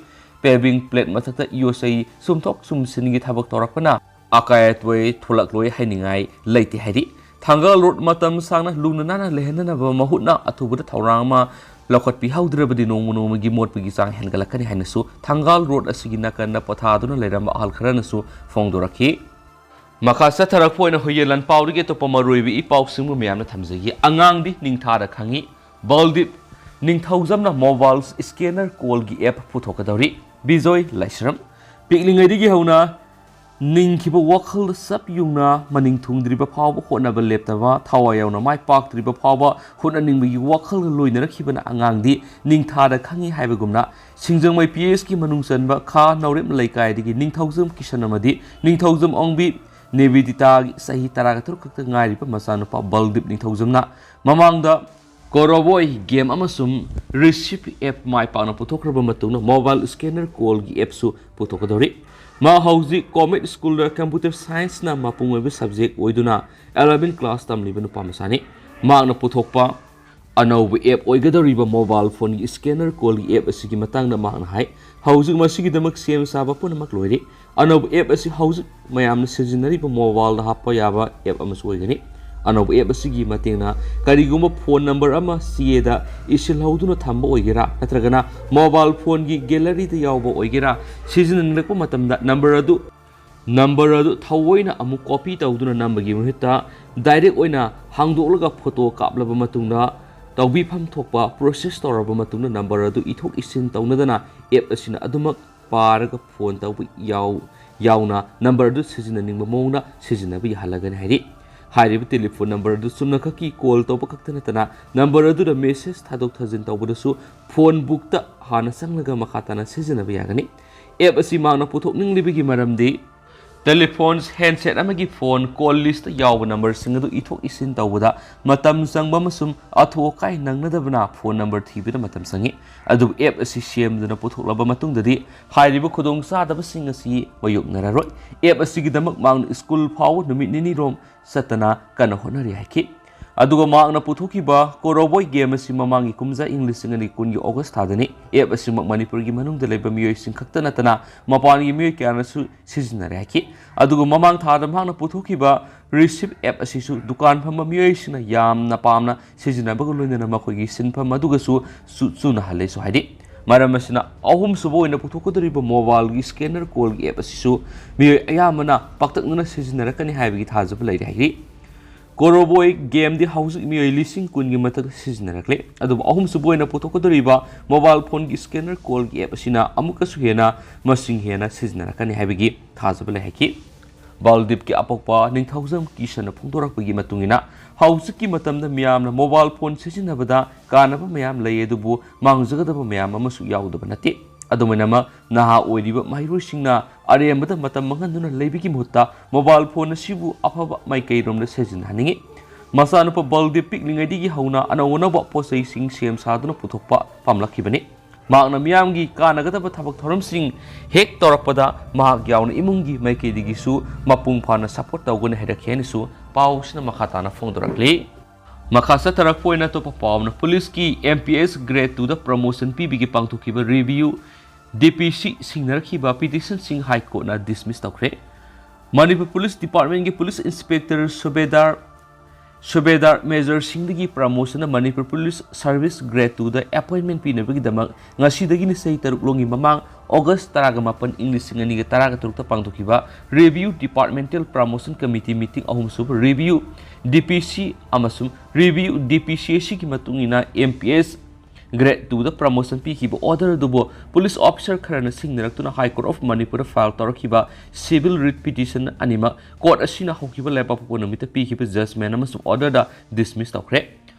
ꯄꯦꯚꯤꯡ ꯄ꯭ꯂꯦꯠ ꯃꯊꯛꯇ ꯌꯣꯠ ꯆꯩ ꯁꯨꯝꯊꯣꯛ ꯁꯨꯝꯁꯤꯟꯒꯤ ꯊꯕꯛ ꯇꯧꯔꯛꯄꯅ ꯑꯀꯥꯏ ꯑꯇꯣꯏ ꯊꯣꯛꯂꯛꯂꯣꯏ ꯍꯥꯏꯅꯤꯡꯉꯥꯏ ꯂꯩꯇꯦ ꯍꯥꯏꯔꯤ꯫ ꯊꯪꯒꯥꯜ ꯔꯣꯗ ꯃꯇꯝ ꯁꯥꯡꯅ ꯂꯨꯅ ꯅꯥꯟꯅ ꯂꯩꯍꯟꯅꯅꯕ ꯃꯍꯨꯠꯅ ꯑꯊꯨꯕꯗ ꯊꯧꯔꯥꯡ ꯑꯃ ꯂꯧꯈꯠꯄꯤꯍꯧꯗ꯭ꯔꯕꯗꯤ ꯅꯣꯡꯃ ꯅꯣꯡꯃꯒꯤ ꯃꯣꯠꯄꯒꯤ ꯆꯥꯡ ꯍꯦꯟꯒꯠꯂꯛꯀꯅꯤ ꯍꯥꯏꯅꯁꯨ ꯊꯪꯒꯥꯜ ꯔꯣꯗ ꯑꯁꯤꯒꯤ ꯅꯥꯀꯟꯗ ꯄꯣꯊꯥꯗꯨꯅ ꯂꯩꯔꯝꯕ ꯑꯍꯜ ꯈꯔꯅꯁꯨ ꯐꯣꯡꯗꯣꯔꯛꯈꯤ꯫ ꯃꯈꯥ ꯆꯠꯊꯔꯛꯄ ꯑꯣꯏꯅ ꯍꯨꯏꯌꯦꯟ ꯂꯥꯟꯄꯥꯎꯗꯒꯤ ꯑꯇꯣꯞꯄ ꯃꯔꯨꯑꯣꯏꯕ ꯏ ꯄꯥꯎꯁꯤꯡꯕꯨ ꯃꯌꯥꯝꯅ ꯊꯝꯖꯒꯦ꯫ ꯑꯉꯥꯡꯗꯤ ꯅꯤꯡꯊꯥꯗ ꯈꯪꯉꯤ꯫ ꯕꯜꯗꯤꯞ ꯅꯤꯡꯊꯧꯖꯝꯅ ꯃꯣꯕꯥꯏꯜ ꯁ꯭ꯀꯦꯅꯔ ꯀꯣꯜꯒꯤ ꯑꯦꯞ ꯄꯨꯊꯣꯛꯀꯗꯧꯔꯤ꯫ ꯕꯤꯖꯣꯏ ꯂꯥꯏꯁ꯭ꯔꯝ꯫ ꯄꯤꯛꯂꯤꯉꯩꯗꯒꯤ ꯍꯧꯅ ꯅꯤꯡꯈꯤꯕ ꯋꯥꯈꯜꯗ ꯆꯞ ꯌꯨꯡꯅ ꯃꯅꯤꯡ ꯊꯨꯡꯗ꯭ꯔꯤꯕ ꯐꯥꯎꯕ ꯍꯣꯠꯅꯕ ꯂꯦꯞꯇꯕ, ꯊꯋꯥꯏ ꯌꯥꯎꯅ ꯃꯥꯏ ꯄꯥꯛꯇ꯭ꯔꯤꯕ ꯐꯥꯎꯕ ꯍꯣꯠꯅꯅꯤꯡꯕꯒꯤ ꯋꯥꯈꯜꯒ ꯂꯣꯏꯅꯔꯛꯈꯤꯕꯅ ꯑꯉꯥꯡꯗꯤ ꯅꯤꯡꯊꯥꯗ ꯈꯪꯉꯤ ꯍꯥꯏꯕꯒꯨꯝꯅ, ꯁꯤꯡꯖꯃꯩ ꯄꯤ ꯑꯦꯁꯀꯤ ꯃꯅꯨꯡ ꯆꯟꯕ ꯈꯥ ꯅꯥꯎꯔꯦꯝ ꯂꯩꯀꯥꯏꯗꯒꯤ ꯅꯤꯡꯊꯧꯖꯝ ꯀꯤꯁꯟ ꯑꯃꯗꯤ ꯅꯤꯡꯊꯧꯖꯝ ꯑꯣꯡꯕꯤ ꯅꯤꯕꯦꯗꯤꯇꯥꯒꯤ ꯆꯍꯤ ꯇꯔꯥꯒ ꯇꯔꯨꯛ ꯈꯛꯇ ꯉꯥꯏꯔꯤꯕ ꯃꯆꯥꯅꯨꯄꯥ ꯕꯜꯗꯤꯞ ꯅꯤꯡꯊꯧꯖꯝꯅ ꯃꯃꯥꯡꯗ ꯀꯣꯔꯣꯕꯣꯏ ꯒꯦꯝ ꯑꯃꯁꯨꯡ ꯔꯤꯁꯤꯞ ꯑꯦꯞ ꯃꯥꯏ ꯄꯥꯛꯅ ꯄꯨꯊꯣꯛꯈ꯭ꯔꯕ ꯃꯇꯨꯡꯗ ꯃꯣꯕꯥꯏꯜ ꯁ꯭ꯀꯦꯅꯔ ꯀꯣꯜꯒꯤ ꯑꯦꯞꯁꯨ ꯄꯨꯊꯣꯛꯀꯗꯧꯔꯤ꯫ ꯃꯥ ꯍꯧꯖꯤꯛ ꯀꯣꯃꯦꯠ ꯁ꯭ꯀꯨꯜꯗ ꯀꯝꯄ꯭ꯌꯨꯇꯔ ꯁꯥꯏꯟꯁꯅ ꯃꯄꯨꯡ ꯑꯣꯏꯕ ꯁꯕꯖꯦꯛ ꯑꯣꯏꯗꯨꯅ ꯑꯦꯂꯚꯦꯟ ꯀ꯭ꯂꯥꯁ ꯇꯝꯂꯤꯕ ꯅꯨꯄꯥ ꯃꯆꯥꯅꯤ꯫ ꯃꯍꯥꯛꯅ ꯄꯨꯊꯣꯛꯄ ꯑꯅꯧꯕ ꯑꯦꯞ ꯑꯣꯏꯒꯗꯧꯔꯤꯕ ꯃꯣꯕꯥꯏꯜ ꯐꯣꯟꯒꯤ ꯁ꯭ꯀꯦꯅꯔ ꯀꯣꯜꯒꯤ ꯑꯦꯞ ꯑꯁꯤꯒꯤ ꯃꯇꯥꯡꯗ ꯃꯍꯥꯛꯅ ꯍꯥꯏ, "ꯍꯧꯖꯤꯛ ꯃꯁꯤꯒꯤꯗꯃꯛ ꯁꯦꯝ ꯁꯥꯕ ꯄꯨꯝꯅꯃꯛ ꯂꯣꯏꯔꯦ꯫ ꯑꯅꯧꯕ ꯑꯦꯞ ꯑꯁꯤ ꯍꯧꯖꯤꯛ ꯃꯌꯥꯝꯅ ꯁꯤꯖꯤꯟꯅꯔꯤꯕ ꯃꯣꯕꯥꯏꯜꯗ ꯍꯥꯞꯄ ꯌꯥꯕ ꯑꯦꯞ ꯑꯃꯁꯨ ꯑꯣꯏꯒꯅꯤ꯫ ꯑꯅꯧꯕ ꯑꯦꯞ ꯑꯁꯤꯒꯤ ꯃꯇꯦꯡꯅ ꯀꯔꯤꯒꯨꯝꯕ ꯐꯣꯟ ꯅꯝꯕꯔ ꯑꯃ ꯆꯦꯗ ꯏꯁꯤꯜꯍꯧꯗꯨꯅ ꯊꯝꯕ ꯑꯣꯏꯒꯦꯔꯥ, ꯅꯠꯇ꯭ꯔꯒꯅ ꯃꯣꯕꯥꯏꯜ ꯐꯣꯟꯒꯤ ꯒꯦꯂꯔꯤꯗ ꯌꯥꯎꯕ ꯑꯣꯏꯒꯦꯔꯥ, ꯁꯤꯖꯤꯟꯅꯅꯤꯡꯂꯛꯄ ꯃꯇꯝꯗ ꯅꯝꯕꯔ ꯑꯗꯨ ꯅꯝꯕꯔ ꯑꯗꯨ ꯊꯑꯣꯏꯅ ꯑꯃꯨꯛ ꯀꯣꯄꯤ ꯇꯧꯗꯨꯅ ꯅꯝꯕꯒꯤ ꯃꯍꯨꯠꯇ ꯗꯥꯏꯔꯦꯛ ꯑꯣꯏꯅ ꯍꯥꯡꯗꯣꯛꯂꯒ ꯐꯣꯇꯣ ꯀꯥꯞꯂꯕ ꯃꯇꯨꯡꯗ ꯇꯧꯕꯤꯐꯝ ꯊꯣꯛꯄ ꯄ꯭ꯔꯣꯁꯦꯁ ꯇꯧꯔꯕ ꯃꯇꯨꯡꯗ ꯅꯝꯕꯔ ꯑꯗꯨ ꯏꯊꯣꯛ ꯏꯁꯤꯟ ꯇꯧꯅꯗꯅ ꯑꯦꯞ ꯑꯁꯤꯅ ꯑꯗꯨꯃꯛ ꯄꯥꯔꯒ ꯐꯣꯟ ꯇꯧꯕ ꯌꯥꯎ-, ꯌꯥꯎꯅ ꯅꯝꯕꯔ ꯑꯗꯨ ꯁꯤꯖꯤꯟꯅꯅꯤꯡꯕ ꯃꯑꯣꯡꯗ ꯁꯤꯖꯤꯟꯅꯕ ꯌꯥꯍꯜꯂꯒꯅꯤ ꯍꯥꯏꯔꯤ꯫ ꯍꯥꯏꯔꯤꯕ ꯇꯦꯂꯤꯐꯣꯟ ꯅꯝꯕꯔ ꯑꯗꯨ ꯆꯨꯝꯅꯈꯛꯀꯤ ꯀꯣꯜ ꯇꯧꯕ ꯈꯛꯇ ꯅꯠꯇꯅ ꯅꯝꯕꯔ ꯑꯗꯨꯗ ꯃꯦꯁꯦꯖ ꯊꯥꯗꯣꯛ ꯊꯥꯖꯤꯟ ꯇꯧꯕꯗꯁꯨ ꯐꯣꯟ ꯕꯨꯛꯇ ꯍꯥꯟꯅ ꯆꯪꯂꯒ ꯃꯈꯥ ꯇꯥꯅ ꯁꯤꯖꯤꯟꯅꯕ ꯌꯥꯒꯅꯤ꯫ ꯑꯦꯞ ꯑꯁꯤ ꯃꯍꯥꯛꯅ ꯄꯨꯊꯣꯛꯅꯤꯡꯂꯤꯕꯒꯤ ꯃꯔꯝꯗꯤ ꯇꯦꯂꯤꯐꯣꯟ ꯍꯦꯟꯁꯦꯠ ꯑꯃꯒꯤ ꯐꯣꯟ ꯀꯣꯜ ꯂꯤꯁꯇ ꯌꯥꯎꯕ ꯅꯝꯕꯔꯁꯤꯡ ꯑꯗꯨ ꯏꯊꯣꯛ ꯏꯁꯤꯟ ꯇꯧꯕꯗ ꯃꯇꯝ ꯆꯪꯕ ꯑꯃꯁꯨꯡ ꯑꯊꯨ ꯑꯀꯥꯏ ꯅꯪꯅꯗꯕꯅ ꯐꯣꯟ ꯅꯝꯕꯔ ꯊꯤꯕꯗ ꯃꯇꯝ ꯆꯪꯏ꯫ ꯑꯗꯨꯕꯨ ꯑꯦꯞ ꯑꯁꯤ ꯁꯦꯝꯗꯨꯅ ꯄꯨꯊꯣꯛꯂꯕ ꯃꯇꯨꯡꯗꯗꯤ ꯍꯥꯏꯔꯤꯕ ꯈꯨꯗꯣꯡꯆꯥꯗꯕꯁꯤꯡ ꯑꯁꯤ ꯃꯥꯌꯣꯛꯅꯔꯔꯣꯏ꯫ ꯑꯦꯞ ꯑꯁꯤꯒꯤꯗꯃꯛ ꯃꯍꯥꯛꯅ ꯁ꯭ꯀꯨꯜ ꯐꯥꯎꯕ ꯅꯨꯃꯤꯠ ꯅꯤꯅꯤꯔꯣꯝ ꯆꯠꯇꯅ ꯀꯟꯅ ꯍꯣꯠꯅꯔꯤ ꯍꯥꯏꯈꯤ꯫ ꯑꯗꯨꯒ ꯃꯍꯥꯛꯅ ꯄꯨꯊꯣꯛꯈꯤꯕ ꯀꯣꯔꯣꯕꯣꯏ ꯒꯦꯝ ꯑꯁꯤ ꯃꯃꯥꯡꯒꯤ ꯀꯨꯝꯖꯥ ꯏꯪ ꯂꯤꯁꯤꯡ ꯑꯅꯤ ꯀꯨꯟꯒꯤ ꯑꯣꯒꯁ ꯊꯥꯗꯅꯤ꯫ ꯑꯦꯞ ꯑꯁꯤꯃꯛ ꯃꯅꯤꯄꯨꯔꯒꯤ ꯃꯅꯨꯡꯗ ꯂꯩꯕ ꯃꯤꯑꯣꯏꯁꯤꯡ ꯈꯛꯇ ꯅꯠꯇꯅ ꯃꯄꯥꯟꯒꯤ ꯃꯤꯑꯣꯏ ꯀꯌꯥꯅꯁꯨ ꯁꯤꯖꯤꯟꯅꯔꯦ ꯍꯥꯏꯈꯤ꯫ ꯑꯗꯨꯒ ꯃꯃꯥꯡ ꯊꯥꯗ ꯃꯍꯥꯛꯅ ꯄꯨꯊꯣꯛꯈꯤꯕ ꯔꯤꯁꯤꯞ ꯑꯦꯞ ꯑꯁꯤꯁꯨ ꯗꯨꯀꯥꯟ ꯐꯝꯕ ꯃꯤꯑꯣꯏꯁꯤꯡꯅ ꯌꯥꯝꯅ ꯄꯥꯝꯅ ꯁꯤꯖꯤꯟꯅꯕꯒ ꯂꯣꯏꯅꯅ ꯃꯈꯣꯏꯒꯤ ꯁꯤꯟꯐꯝ ꯑꯗꯨꯒꯁꯨ ꯆꯨ-, ꯆꯨꯅꯍꯜꯂꯦꯁꯨ ꯍꯥꯏꯔꯤ꯫ ꯃꯔꯝ ꯑꯁꯤꯅ ꯑꯍꯨꯝꯁꯨꯕ ꯑꯣꯏꯅ ꯄꯨꯊꯣꯛꯀꯗꯧꯔꯤꯕ ꯃꯣꯕꯥꯏꯜꯒꯤ ꯁ꯭ꯀꯦꯅꯔ ꯀꯣꯜꯒꯤ ꯑꯦꯞ ꯑꯁꯤꯁꯨ ꯃꯤꯑꯣꯏ ꯑꯌꯥꯝꯕꯅ ꯄꯥꯛꯇꯛꯅꯅ ꯁꯤꯖꯤꯟꯅꯔꯛꯀꯅꯤ ꯍꯥꯏꯕꯒꯤ ꯊꯥꯖꯕ ꯂꯩꯔꯦ ꯍꯥꯏꯔꯤ꯫ ꯀꯣꯔꯣꯕꯣꯏ ꯒꯦꯝꯗꯤ ꯍꯧꯖꯤꯛ ꯃꯤꯑꯣꯏ ꯂꯤꯁꯤꯡ ꯀꯨꯟꯒꯤ ꯃꯊꯛꯇ ꯁꯤꯖꯤꯟꯅꯔꯛꯂꯦ꯫ ꯑꯗꯨꯕꯨ ꯑꯍꯨꯝꯁꯨꯕ ꯑꯣꯏꯅ ꯄꯨꯊꯣꯛꯀꯗꯧꯔꯤꯕ ꯃꯣꯕꯥꯏꯜ ꯐꯣꯟꯒꯤ ꯁ꯭ꯀꯦꯅꯔ ꯀꯣꯜꯒꯤ ꯑꯦꯞ ꯑꯁꯤꯅ ꯑꯃꯨꯛꯀꯁꯨ ꯍꯦꯟꯅ ꯃꯁꯤꯡ ꯍꯦꯟꯅ ꯁꯤꯖꯤꯟꯅꯔꯛꯀꯅꯤ ꯍꯥꯏꯕꯒꯤ ꯊꯥꯖꯕ ꯂꯩ ꯍꯥꯏꯈꯤ꯫ ꯕꯥꯜꯗꯤꯞꯀꯤ ꯑꯄꯣꯛꯄ ꯅꯤꯡꯊꯧꯖꯝ ꯀꯤꯁꯟꯅ ꯐꯣꯡꯗꯣꯔꯛꯄꯒꯤ ꯃꯇꯨꯡ ꯏꯟꯅ, ꯍꯧꯖꯤꯛꯀꯤ ꯃꯇꯝꯗ ꯃꯤꯌꯥꯝꯅ ꯃꯣꯕꯥꯏꯜ ꯐꯣꯟ ꯁꯤꯖꯤꯟꯅꯕꯗ ꯀꯥꯟꯅꯕ ꯃꯌꯥꯝ ꯂꯩ, ꯑꯗꯨꯕꯨ ꯃꯥꯡꯖꯒꯗꯕ ꯃꯌꯥꯝ ꯑꯃꯁꯨ ꯌꯥꯎꯗꯕ ꯅꯠꯇꯦ꯫ ꯑꯗꯨꯃꯥꯏꯅꯃꯛ ꯅꯍꯥ ꯑꯣꯏꯔꯤꯕ ꯃꯍꯩꯔꯣꯏꯁꯤꯡꯅ ꯑꯔꯦꯝꯕꯗ ꯃꯇꯝ ꯃꯥꯡꯍꯟꯗꯨꯅ ꯂꯩꯕꯒꯤ ꯃꯍꯨꯠꯇ mobile phone ꯑꯁꯤꯕꯨ ꯑꯐꯕ ꯃꯥꯏꯀꯩꯔꯣꯝꯗ ꯁꯤꯖꯤꯟꯅꯍꯟꯅꯤꯡꯏ꯫ ꯃꯆꯥꯅꯨꯄꯥ ꯕꯜꯗꯦꯕ ꯄꯤꯛꯂꯤꯉꯩꯗꯒꯤ ꯍꯧꯅ ꯑꯅꯧ ꯑꯅꯧꯕ ꯄꯣꯠꯆꯩꯁꯤꯡ ꯁꯦꯝ ꯁꯥꯗꯨꯅ ꯄꯨꯊꯣꯛꯄ ꯄꯥꯝꯂꯛꯈꯤꯕꯅꯤ꯫ ꯃꯍꯥꯛꯅ ꯃꯤꯌꯥꯝꯒꯤ ꯀꯥꯟꯅꯒꯗꯕ ꯊꯕꯛ ꯊꯧꯔꯝꯁꯤꯡ ꯍꯦꯛ ꯇꯧꯔꯛꯄꯗ ꯃꯍꯥꯛ ꯌꯥꯎꯅ ꯏꯃꯨꯡꯒꯤ ꯃꯥꯏꯀꯩꯗꯒꯤꯁꯨ ꯃꯄꯨꯡ ꯐꯥꯅ support ꯇꯧꯒꯅꯤ ꯍꯥꯏꯔꯛꯈꯤ ꯍꯥꯏꯅꯁꯨ ꯄꯥꯎꯁꯤꯅ ꯃꯈꯥ ꯇꯥꯅ ꯐꯣꯡꯗꯣꯔꯛꯂꯤ꯫ ꯃꯈꯥ ꯆꯠꯊꯔꯛꯄ ꯑꯣꯏꯅ ꯑꯇꯣꯞꯄ ꯄꯥꯎ ꯑꯃꯅ, ꯄꯨꯂꯤꯁꯀꯤ M P S grade two ꯗ promotion ꯄꯤꯕꯒꯤ ꯄꯥꯡꯊꯣꯛꯈꯤꯕ review D P C ꯁꯤꯡꯅꯔꯛꯈꯤꯕ petition ꯁꯤꯡ High Court ꯅ dismiss ꯇꯧꯈ꯭ꯔꯦ꯫ ꯃꯅꯤꯄꯨꯔ ꯄꯨꯂꯤꯁ ꯗꯤꯄꯥꯔꯠꯃꯦꯟꯒꯤ police inspector subedar subedar major ꯁꯤꯡꯗꯒꯤ promotion ꯅ Manipur police service grade two ꯗ appointment ꯄꯤꯅꯕꯒꯤꯗꯃꯛ ꯉꯁꯤꯗꯒꯤꯅ ꯆꯍꯤ ꯇꯔꯨꯛ ꯂꯣꯝꯒꯤ ꯃꯃꯥꯡ August ꯇꯔꯥꯒ ꯃꯥꯄꯟ, ꯏꯪ ꯂꯤꯁꯤꯡ ꯑꯅꯤꯒ ꯇꯔꯥꯒ ꯇꯔꯨꯛꯇ ꯄꯥꯡꯊꯣꯛꯈꯤꯕ review departmental promotion committee meeting ꯑꯍꯨꯝꯁꯨꯕ review D P C ꯑꯃꯁꯨꯡ review D P C ꯑꯁꯤꯒꯤ ꯃꯇꯨꯡ ꯏꯟꯅ M P S grade two ꯗ promotion ꯄꯤꯈꯤꯕ order ꯑꯗꯨꯕꯨ police officer ꯈꯔꯅ ꯁꯤꯡꯅꯔꯛꯇꯨꯅ High Court of ꯃꯅꯤꯄꯨꯔꯗ file ꯇꯧꯔꯛꯈꯤꯕ civil writ petition ꯑꯅꯤꯃꯛ court ꯑꯁꯤꯅ ꯍꯧꯈꯤꯕ ꯂꯩꯕꯥꯛꯄꯣꯛꯄ ꯅꯨꯃꯤꯠꯇ ꯄꯤꯈꯤꯕ judgment ꯑꯃꯁꯨꯡ order ꯗ dismiss ꯇꯧꯈ꯭ꯔꯦ꯫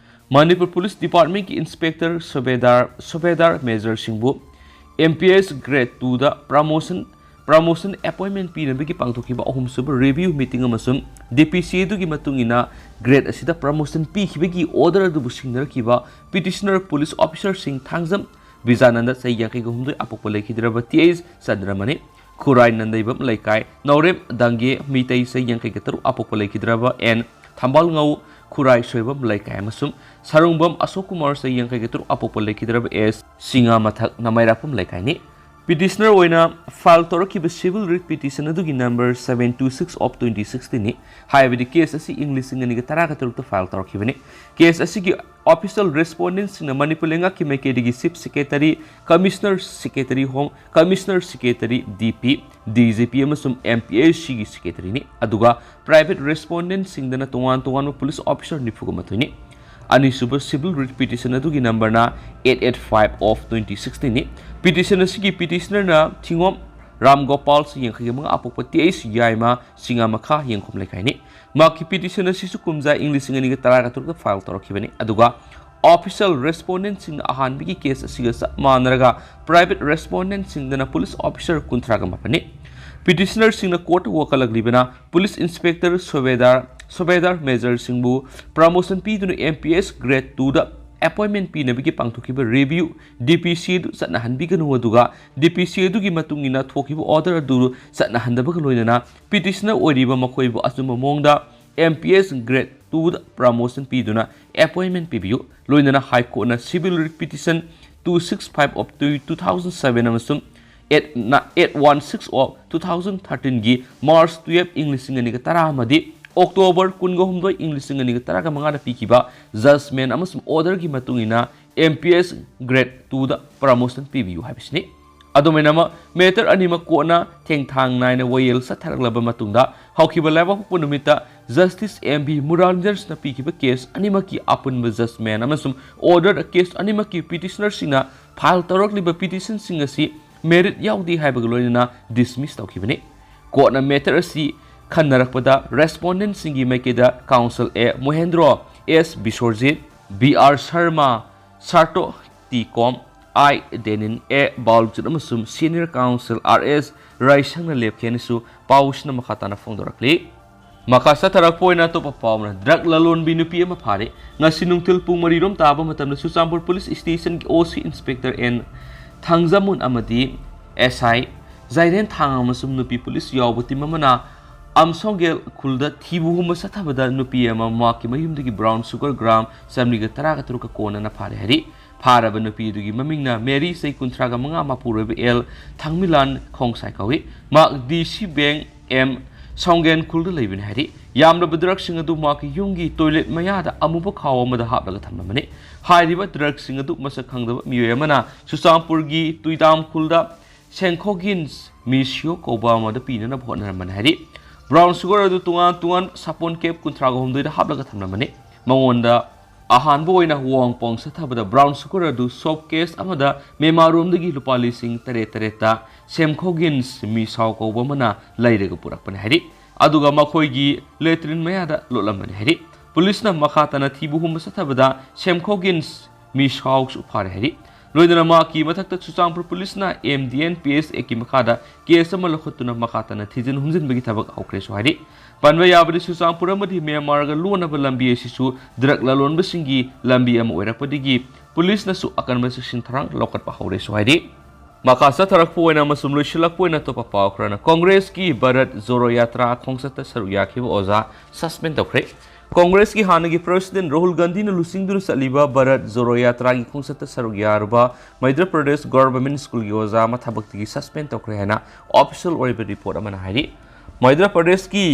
ꯃꯅꯤꯄꯨꯔ ꯄꯨꯂꯤꯁ ꯗꯤꯄꯥꯔꯠꯃꯦꯟꯒꯤ ꯏꯟꯁꯄꯦꯛꯇꯔ ꯁꯨꯕꯦꯗꯥꯔ, ꯁꯨꯕꯦꯗꯥꯔ ꯃꯦꯖꯔ ꯁꯤꯡꯕꯨ M P S grade two ꯗ promotion, promotion appointment ꯄꯤꯅꯕꯒꯤ ꯄꯥꯡꯊꯣꯛꯈꯤꯕ ꯑꯍꯨꯝꯁꯨꯕ review meeting ꯑꯃꯁꯨꯡ D P C ꯑꯗꯨꯒꯤ ꯃꯇꯨꯡ ꯏꯟꯅ grade ꯑꯁꯤꯗ promotion ꯄꯤꯈꯤꯕꯒꯤ order ꯑꯗꯨꯕꯨ ꯁꯤꯡꯅꯔꯛꯈꯤꯕ petitioner police officer ꯁꯤꯡ ꯊꯥꯡꯖꯝ ꯕꯤꯖꯥꯅꯟꯗ, ꯆꯍꯤ ꯌꯥꯡꯈꯩꯒ ꯍꯨꯝꯗꯣꯏ, ꯑꯄꯣꯛꯄ ꯂꯩꯈꯤꯗ꯭ꯔꯕ T H ꯆꯟꯗ꯭ꯔꯃꯅꯤ, ꯈꯨꯔꯥꯏ ꯅꯟꯗꯩꯕꯝ ꯂꯩꯀꯥꯏ, ꯅꯥꯎꯔꯦꯝ ꯗꯥꯡꯒꯦ, ꯃꯤꯇꯩ, ꯆꯍꯤ ꯌꯥꯡꯈꯩꯒ ꯇꯔꯨꯛ, ꯑꯄꯣꯛꯄ ꯂꯩꯈꯤꯗ꯭ꯔꯕ N ꯊꯝꯕꯥꯜꯉꯧ, ꯈꯨꯔꯥꯏ ꯁꯣꯏꯕꯝ ꯂꯩꯀꯥꯏ, ꯑꯃꯁꯨꯡ ꯁꯥꯔꯨꯡꯕꯝ ꯑꯁꯣꯛ ꯀꯨꯃꯥꯔ, ꯆꯍꯤ ꯌꯥꯡꯈꯩꯒ ꯇꯔꯨꯛ, ꯑꯄꯣꯛꯄ ꯂꯩꯈꯤꯗ꯭ꯔꯕ S ꯁꯤꯡꯉꯥꯃꯊꯛ, ꯅꯃꯩꯔꯥꯛꯄꯝ ꯂꯩꯀꯥꯏꯅꯤ꯫ Petitioner ꯑꯣꯏꯅ file ꯇꯧꯔꯛꯈꯤꯕ civil writ petition ꯑꯗꯨꯒꯤ number seven two six of twenty sixteen ꯅꯤ꯫ ꯍꯥꯏꯕꯗꯤ case ꯑꯁꯤ ꯏꯪ ꯂꯤꯁꯤꯡ ꯑꯅꯤꯒ ꯇꯔꯥꯒ ꯇꯔꯨꯛꯇ file ꯇꯧꯔꯛꯈꯤꯕꯅꯤ꯫ Case ꯑꯁꯤꯒꯤ official respondent ꯁꯤꯡꯅ ꯃꯅꯤꯄꯨꯔ ꯂꯩꯉꯥꯛꯀꯤ ꯃꯥꯏꯀꯩꯗꯒꯤ Chief Secretary, Commissioner Secretary Home, Commissioner Secretary D P, D G P ꯑꯃꯁꯨꯡ M P S ꯁꯤꯒꯤ secretary ꯅꯤ꯫ ꯑꯗꯨꯒ private respondent ꯁꯤꯡꯗꯅ ꯇꯣꯉꯥꯟ ꯇꯣꯉꯥꯟꯕ police officer ꯅꯤꯐꯨꯒ ꯃꯥꯊꯣꯏ ꯅꯤ꯫ ꯑꯅꯤꯁꯨꯕ civil writ petition ꯑꯗꯨꯒꯤ number ꯅ eight eight five of twenty sixteen ꯅꯤ꯫ Petition ꯑꯁꯤꯒꯤ petitioner ꯅ ꯊꯤꯉꯣꯝ ꯔꯥꯝ ꯒꯣꯄꯥꯜ, ꯆꯍꯤ ꯌꯥꯡꯈꯩꯒ ꯃꯉꯥ, ꯑꯄꯣꯛꯄ T H ꯌꯥꯏꯃ, ꯁꯤꯡꯉꯥꯃꯈꯥ, ꯌꯦꯡꯈꯣꯝ ꯂꯩꯀꯥꯏꯅꯤ꯫ ꯃꯍꯥꯛꯀꯤ petition ꯑꯁꯤꯁꯨ ꯀꯨꯝꯖꯥ ꯏꯪ ꯂꯤꯁꯤꯡ ꯑꯅꯤꯒ ꯇꯔꯥꯒ ꯇꯔꯨꯛꯇ file ꯇꯧꯔꯛꯈꯤꯕꯅꯤ꯫ ꯑꯗꯨꯒ Official respondentꯁꯤꯡꯅ ꯑꯍꯥꯟꯕꯒꯤ case ꯑꯁꯤꯒ ꯆꯞ ꯃꯥꯟꯅꯔꯒ private respondentꯁꯤꯡꯗꯅ police officer ꯀꯨꯟꯊ꯭ꯔꯥꯒ ꯃꯥꯄꯟꯅꯤ꯫ Petitionerꯁꯤꯡꯅ courtꯇ ꯋꯥꯀꯠꯂꯛꯂꯤꯕꯅ police inspector, ꯁꯨꯕꯦꯗꯥꯔ, ꯁꯨꯕꯦꯗꯥꯔ majorꯁꯤꯡꯕꯨ promotion ꯄꯤꯗꯨꯅ M P S grade twoꯗ appointment ꯄꯤꯅꯕꯒꯤ ꯄꯥꯡꯊꯣꯛꯈꯤꯕ review D P C ꯑꯗꯨ ꯆꯠꯅꯍꯟꯕꯤꯒꯅꯨ, ꯑꯗꯨꯒ D P C ꯑꯗꯨꯒꯤ ꯃꯇꯨꯡ ꯏꯟꯅ ꯊꯣꯛꯈꯤꯕ order ꯑꯗꯨ ꯆꯠꯅꯍꯟꯗꯕꯒ ꯂꯣꯏꯅꯅ petitioner ꯑꯣꯏꯔꯤꯕ ꯃꯈꯣꯏꯕꯨ ꯑꯆꯨꯝꯕ ꯃꯑꯣꯡꯗ M P S grade twoꯗ promotion ꯄꯤꯗꯨꯅ appointment ꯄꯤꯕꯤꯌꯨ꯫ ꯂꯣꯏꯅꯅ High Courtꯅ civil writ petition two six five of two thousand seven ꯑꯃꯁꯨꯡ eight one six of two thousand thirteenꯒꯤ March twelve, ꯏꯪ ꯂꯤꯁꯤꯡ ꯑꯅꯤꯒ ꯇꯔꯥ ꯑꯃꯗꯤ October ꯀꯨꯟꯒ ꯍꯨꯝꯗꯣꯏ, ꯏꯪ ꯂꯤꯁꯤꯡ ꯑꯅꯤꯒ ꯇꯔꯥꯒ ꯃꯉꯥꯗ ꯄꯤꯈꯤꯕ judgment ꯑꯃꯁꯨꯡ orderꯒꯤ ꯃꯇꯨꯡ ꯏꯟꯅ M P S grade twoꯗ promotion ꯄꯤꯕꯤꯌꯨ ꯍꯥꯏꯕꯁꯤꯅꯤ꯫ ꯑꯗꯨꯃꯥꯏꯅꯃꯛ, matter ꯑꯅꯤꯃꯛ courtꯅ ꯊꯦꯡꯊꯥꯡ ꯅꯥꯏꯅ ꯋꯥꯌꯦꯜ ꯆꯠꯊꯔꯛꯂꯕ ꯃꯇꯨꯡꯗ, ꯍꯧꯈꯤꯕ ꯂꯩꯕꯥꯛꯄꯣꯛꯄ ꯅꯨꯃꯤꯠꯇ Justice M V Muralidharanꯅ ꯄꯤꯈꯤꯕ case ꯑꯅꯤꯃꯛꯀꯤ ꯑꯄꯨꯟꯕ judgment ꯑꯃꯁꯨꯡ order case ꯑꯅꯤꯃꯛꯀꯤ petitionerꯁꯤꯡꯅ file ꯇꯧꯔꯛꯂꯤꯕ petitionꯁꯤꯡ ꯑꯁꯤ merit ꯌꯥꯎꯗꯦ ꯍꯥꯏꯕꯒ ꯂꯣꯏꯅꯅ dismiss ꯇꯧꯈꯤꯕꯅꯤ꯫ Courtꯅ matter ꯑꯁꯤ ꯈꯟꯅꯔꯛꯄꯗ, respondentꯁꯤꯡꯒꯤ ꯃꯥꯏꯀꯩꯗ counsel A Mohendro, S Biswarjit, B R Sharma, Sarto T Com, I Denin, A Baulchut ꯑꯃꯁꯨꯡ senior counsel R S Raisangꯅ ꯂꯦꯞꯈꯤ ꯍꯥꯏꯅꯁꯨ ꯄꯥꯎꯁꯤꯅ ꯃꯈꯥ ꯇꯥꯅ ꯐꯣꯡꯗꯣꯔꯛꯂꯤ꯫ ꯃꯈꯥ ꯆꯠꯊꯔꯛꯄ ꯑꯣꯏꯅ ꯑꯇꯣꯞꯄ ꯄꯥꯎ ꯑꯃꯅ, drug ꯂꯂꯣꯟꯕꯤ ꯅꯨꯄꯤ ꯑꯃ ꯐꯥꯔꯦ꯫ ꯉꯁꯤ ꯅꯨꯡꯊꯤꯜ ꯄꯨꯡ ꯃꯔꯤ ꯔꯣꯝ ꯇꯥꯕ ꯃꯇꯝꯗ Churachandpur police stationꯒꯤ O C inspector N ꯊꯥꯡꯖꯃꯨꯟ ꯑꯃꯗꯤ S I ꯖꯥꯏꯔꯦꯟ ꯊꯥꯡ ꯑꯃꯁꯨꯡ ꯅꯨꯄꯤ police ꯌꯥꯎꯕ team ꯑꯃꯅ ꯑꯝꯁꯣꯡꯒꯦꯜ ꯈꯨꯜꯗ ꯊꯤꯕ ꯍꯨꯝꯕ ꯆꯠꯊꯕꯗ ꯅꯨꯄꯤ ꯑꯃ ꯃꯍꯥꯛꯀꯤ ꯃꯌꯨꯝꯗꯒꯤ brown sugar gram ꯆꯥꯃꯔꯤꯒ ꯇꯔꯥꯒ ꯇꯔꯨꯛꯀ ꯀꯣꯟꯅꯅ ꯐꯥꯔꯦ ꯍꯥꯏꯔꯤ꯫ ꯐꯥꯔꯕ ꯅꯨꯄꯤ ꯑꯗꯨꯒꯤ ꯃꯃꯤꯡꯅ ꯃꯦꯔꯤ, ꯆꯍꯤ ꯀꯨꯟꯊ꯭ꯔꯥꯒ ꯃꯉꯥ, ꯃꯄꯨꯔꯣꯏꯕ L ꯊꯥꯡꯃꯤꯂꯥꯟ ꯈꯣꯡꯁꯥꯏ ꯀꯧꯏ꯫ ꯃꯍꯥꯛ D C Bank M ꯁꯥꯎꯡꯒꯦꯟ ꯈꯨꯜꯗ ꯂꯩꯕꯅꯤ ꯍꯥꯏꯔꯤ꯫ ꯌꯥꯝꯂꯕ drugꯁꯤꯡ ꯑꯗꯨ ꯃꯍꯥꯛꯀꯤ ꯌꯨꯝꯒꯤ toilet ꯃꯌꯥꯗ ꯑꯃꯨꯕ ꯈꯥꯎ ꯑꯃꯗ ꯍꯥꯞꯂꯒ ꯊꯝꯂꯝꯕꯅꯤ꯫ ꯍꯥꯏꯔꯤꯕ drugꯁꯤꯡ ꯑꯗꯨ ꯃꯁꯛ ꯈꯪꯗꯕ ꯃꯤꯑꯣꯏ ꯑꯃꯅ ꯆꯨꯔꯆꯥꯟꯄꯨꯔꯒꯤ ꯇꯨꯏꯗꯥꯝ ꯈꯨꯜꯗ ꯁꯦꯡꯈꯣꯒꯤꯟꯁ ꯃꯤꯁꯤꯌꯣ ꯀꯧꯕ ꯑꯃꯗ ꯄꯤꯅꯅꯕ ꯍꯣꯠꯅꯔꯝꯕꯅꯤ ꯍꯥꯏꯔꯤ꯫ Brown sugar ꯑꯗꯨ ꯇꯣꯉꯥꯟ ꯇꯣꯉꯥꯟ ꯁꯥꯄꯣꯟ cap ꯀꯨꯟꯊ꯭ꯔꯥꯒ ꯍꯨꯝꯗꯣꯏꯗ ꯍꯥꯞꯂꯒ ꯊꯝꯂꯝꯕꯅꯤ꯫ ꯃꯉꯣꯟꯗ ꯑꯍꯥꯟꯕ ꯑꯣꯏꯅ ꯋꯥꯡ ꯄꯣꯡ ꯆꯠꯊꯕꯗ brown sugar ꯑꯗꯨ soap case ꯑꯃꯗ ꯃꯦꯃꯥꯔꯣꯝꯗꯒꯤ ꯂꯨꯄꯥ ꯂꯤꯁꯤꯡ ꯇꯔꯦꯠ ꯇꯔꯦꯠꯇ ꯁꯦꯝꯈꯣꯒꯤꯟꯁ ꯃꯤꯁꯥꯎ ꯀꯧꯕ ꯑꯃꯅ ꯂꯩꯔꯒ ꯄꯨꯔꯛꯄꯅꯤ ꯍꯥꯏꯔꯤ꯫ ꯑꯗꯨꯒ ꯃꯈꯣꯏꯒꯤ latrine ꯃꯌꯥꯗ ꯂꯣꯠꯂꯝꯕꯅꯤ ꯍꯥꯏꯔꯤ꯫ ꯄꯨꯂꯤꯁꯅ ꯃꯈꯥ ꯇꯥꯅ ꯊꯤꯕ ꯍꯨꯝꯕ ꯆꯠꯊꯕꯗ ꯁꯦꯝꯈꯣꯒꯤꯟ ꯃꯤꯁꯥꯎꯁꯨ ꯐꯥꯔꯦ ꯍꯥꯏꯔꯤ꯫ ꯂꯣꯏꯅꯅ ꯃꯍꯥꯛꯀꯤ ꯃꯊꯛꯇ ꯆꯨꯔꯆꯥꯟꯄꯨꯔ ꯄꯨꯂꯤꯁꯅ M D N P S Act ꯀꯤ ꯃꯈꯥꯗ ꯀꯦꯁ ꯑꯃ ꯂꯧꯈꯠꯇꯨꯅ ꯃꯈꯥ ꯇꯥꯅ ꯊꯤꯖꯤꯟ ꯍꯨꯝꯖꯤꯟꯕꯒꯤ ꯊꯕꯛ ꯍꯧꯈ꯭ꯔꯦꯁꯨ ꯍꯥꯏꯔꯤ꯫ ꯄꯟꯕ ꯌꯥꯕꯗꯤ, ꯆꯨꯔꯆꯥꯟꯄꯨꯔ ꯑꯃꯗꯤ ꯃ꯭ꯌꯥꯟꯃꯥꯔꯒ ꯂꯣꯟꯅꯕ ꯂꯝꯕꯤ ꯑꯁꯤꯁꯨ ꯗ꯭ꯔꯒ ꯂꯂꯣꯟꯕꯁꯤꯡꯒꯤ ꯂꯝꯕꯤ ꯑꯃ ꯑꯣꯏꯔꯛꯄꯗꯒꯤ ꯄꯨꯂꯤꯁꯅꯁꯨ ꯑꯀꯟꯕ ꯆꯦꯛꯁꯤꯟ ꯊꯧꯔꯥꯡ ꯂꯧꯈꯠꯄ ꯍꯧꯔꯦꯁꯨ ꯍꯥꯏꯔꯤ꯫ ꯃꯈꯥ ꯆꯠꯊꯔꯛꯄ ꯑꯣꯏꯅ ꯑꯃꯁꯨꯡ ꯂꯣꯏꯁꯤꯜꯂꯛꯄ ꯑꯣꯏꯅ ꯑꯇꯣꯞꯄ ꯄꯥꯎ ꯈꯔꯅ, ꯀꯣꯡꯒ꯭ꯔꯦꯁꯀꯤ ꯚꯥꯔꯠ ꯖꯣꯔꯣ ꯌꯥꯇ꯭ꯔꯥ ꯈꯣꯡꯆꯠꯇ ꯁꯔꯨꯛ ꯌꯥꯈꯤꯕ ꯑꯣꯖꯥ ꯁꯁꯄꯦꯟ ꯇꯧꯈ꯭ꯔꯦ꯫ ꯀꯣꯡꯒ꯭ꯔꯦꯁꯀꯤ ꯍꯥꯟꯅꯒꯤ ꯄ꯭ꯔꯁꯤꯗꯦꯟ ꯔꯥꯍꯨꯜ ꯒꯥꯟꯙꯤꯅ ꯂꯨꯆꯤꯡꯗꯨꯅ ꯆꯠꯂꯤꯕ ꯚꯥꯔꯠ ꯖꯣꯔꯣ ꯌꯥꯇ꯭ꯔꯥꯒꯤ ꯈꯣꯡꯆꯠꯇ ꯁꯔꯨꯛ ꯌꯥꯔꯨꯕ ꯃꯩꯗ꯭ꯔ ꯄ꯭ꯔꯗꯦꯁ ꯒꯚꯔꯟꯃꯦꯟꯠ ꯁ꯭ꯀꯨꯜꯒꯤ ꯑꯣꯖꯥ ꯑꯃ ꯊꯕꯛꯇꯒꯤ ꯁꯁꯄꯦꯟ ꯇꯧꯈ꯭ꯔꯦ ꯍꯥꯏꯅ ꯑꯣꯐꯤꯁꯤꯌꯦꯜ ꯑꯣꯏꯕ ꯔꯤꯄꯣꯔꯠ ꯑꯃꯅ ꯍꯥꯏꯔꯤ꯫ ꯃꯩꯗ꯭ꯔ ꯄ꯭ꯔꯗꯦꯁꯀꯤ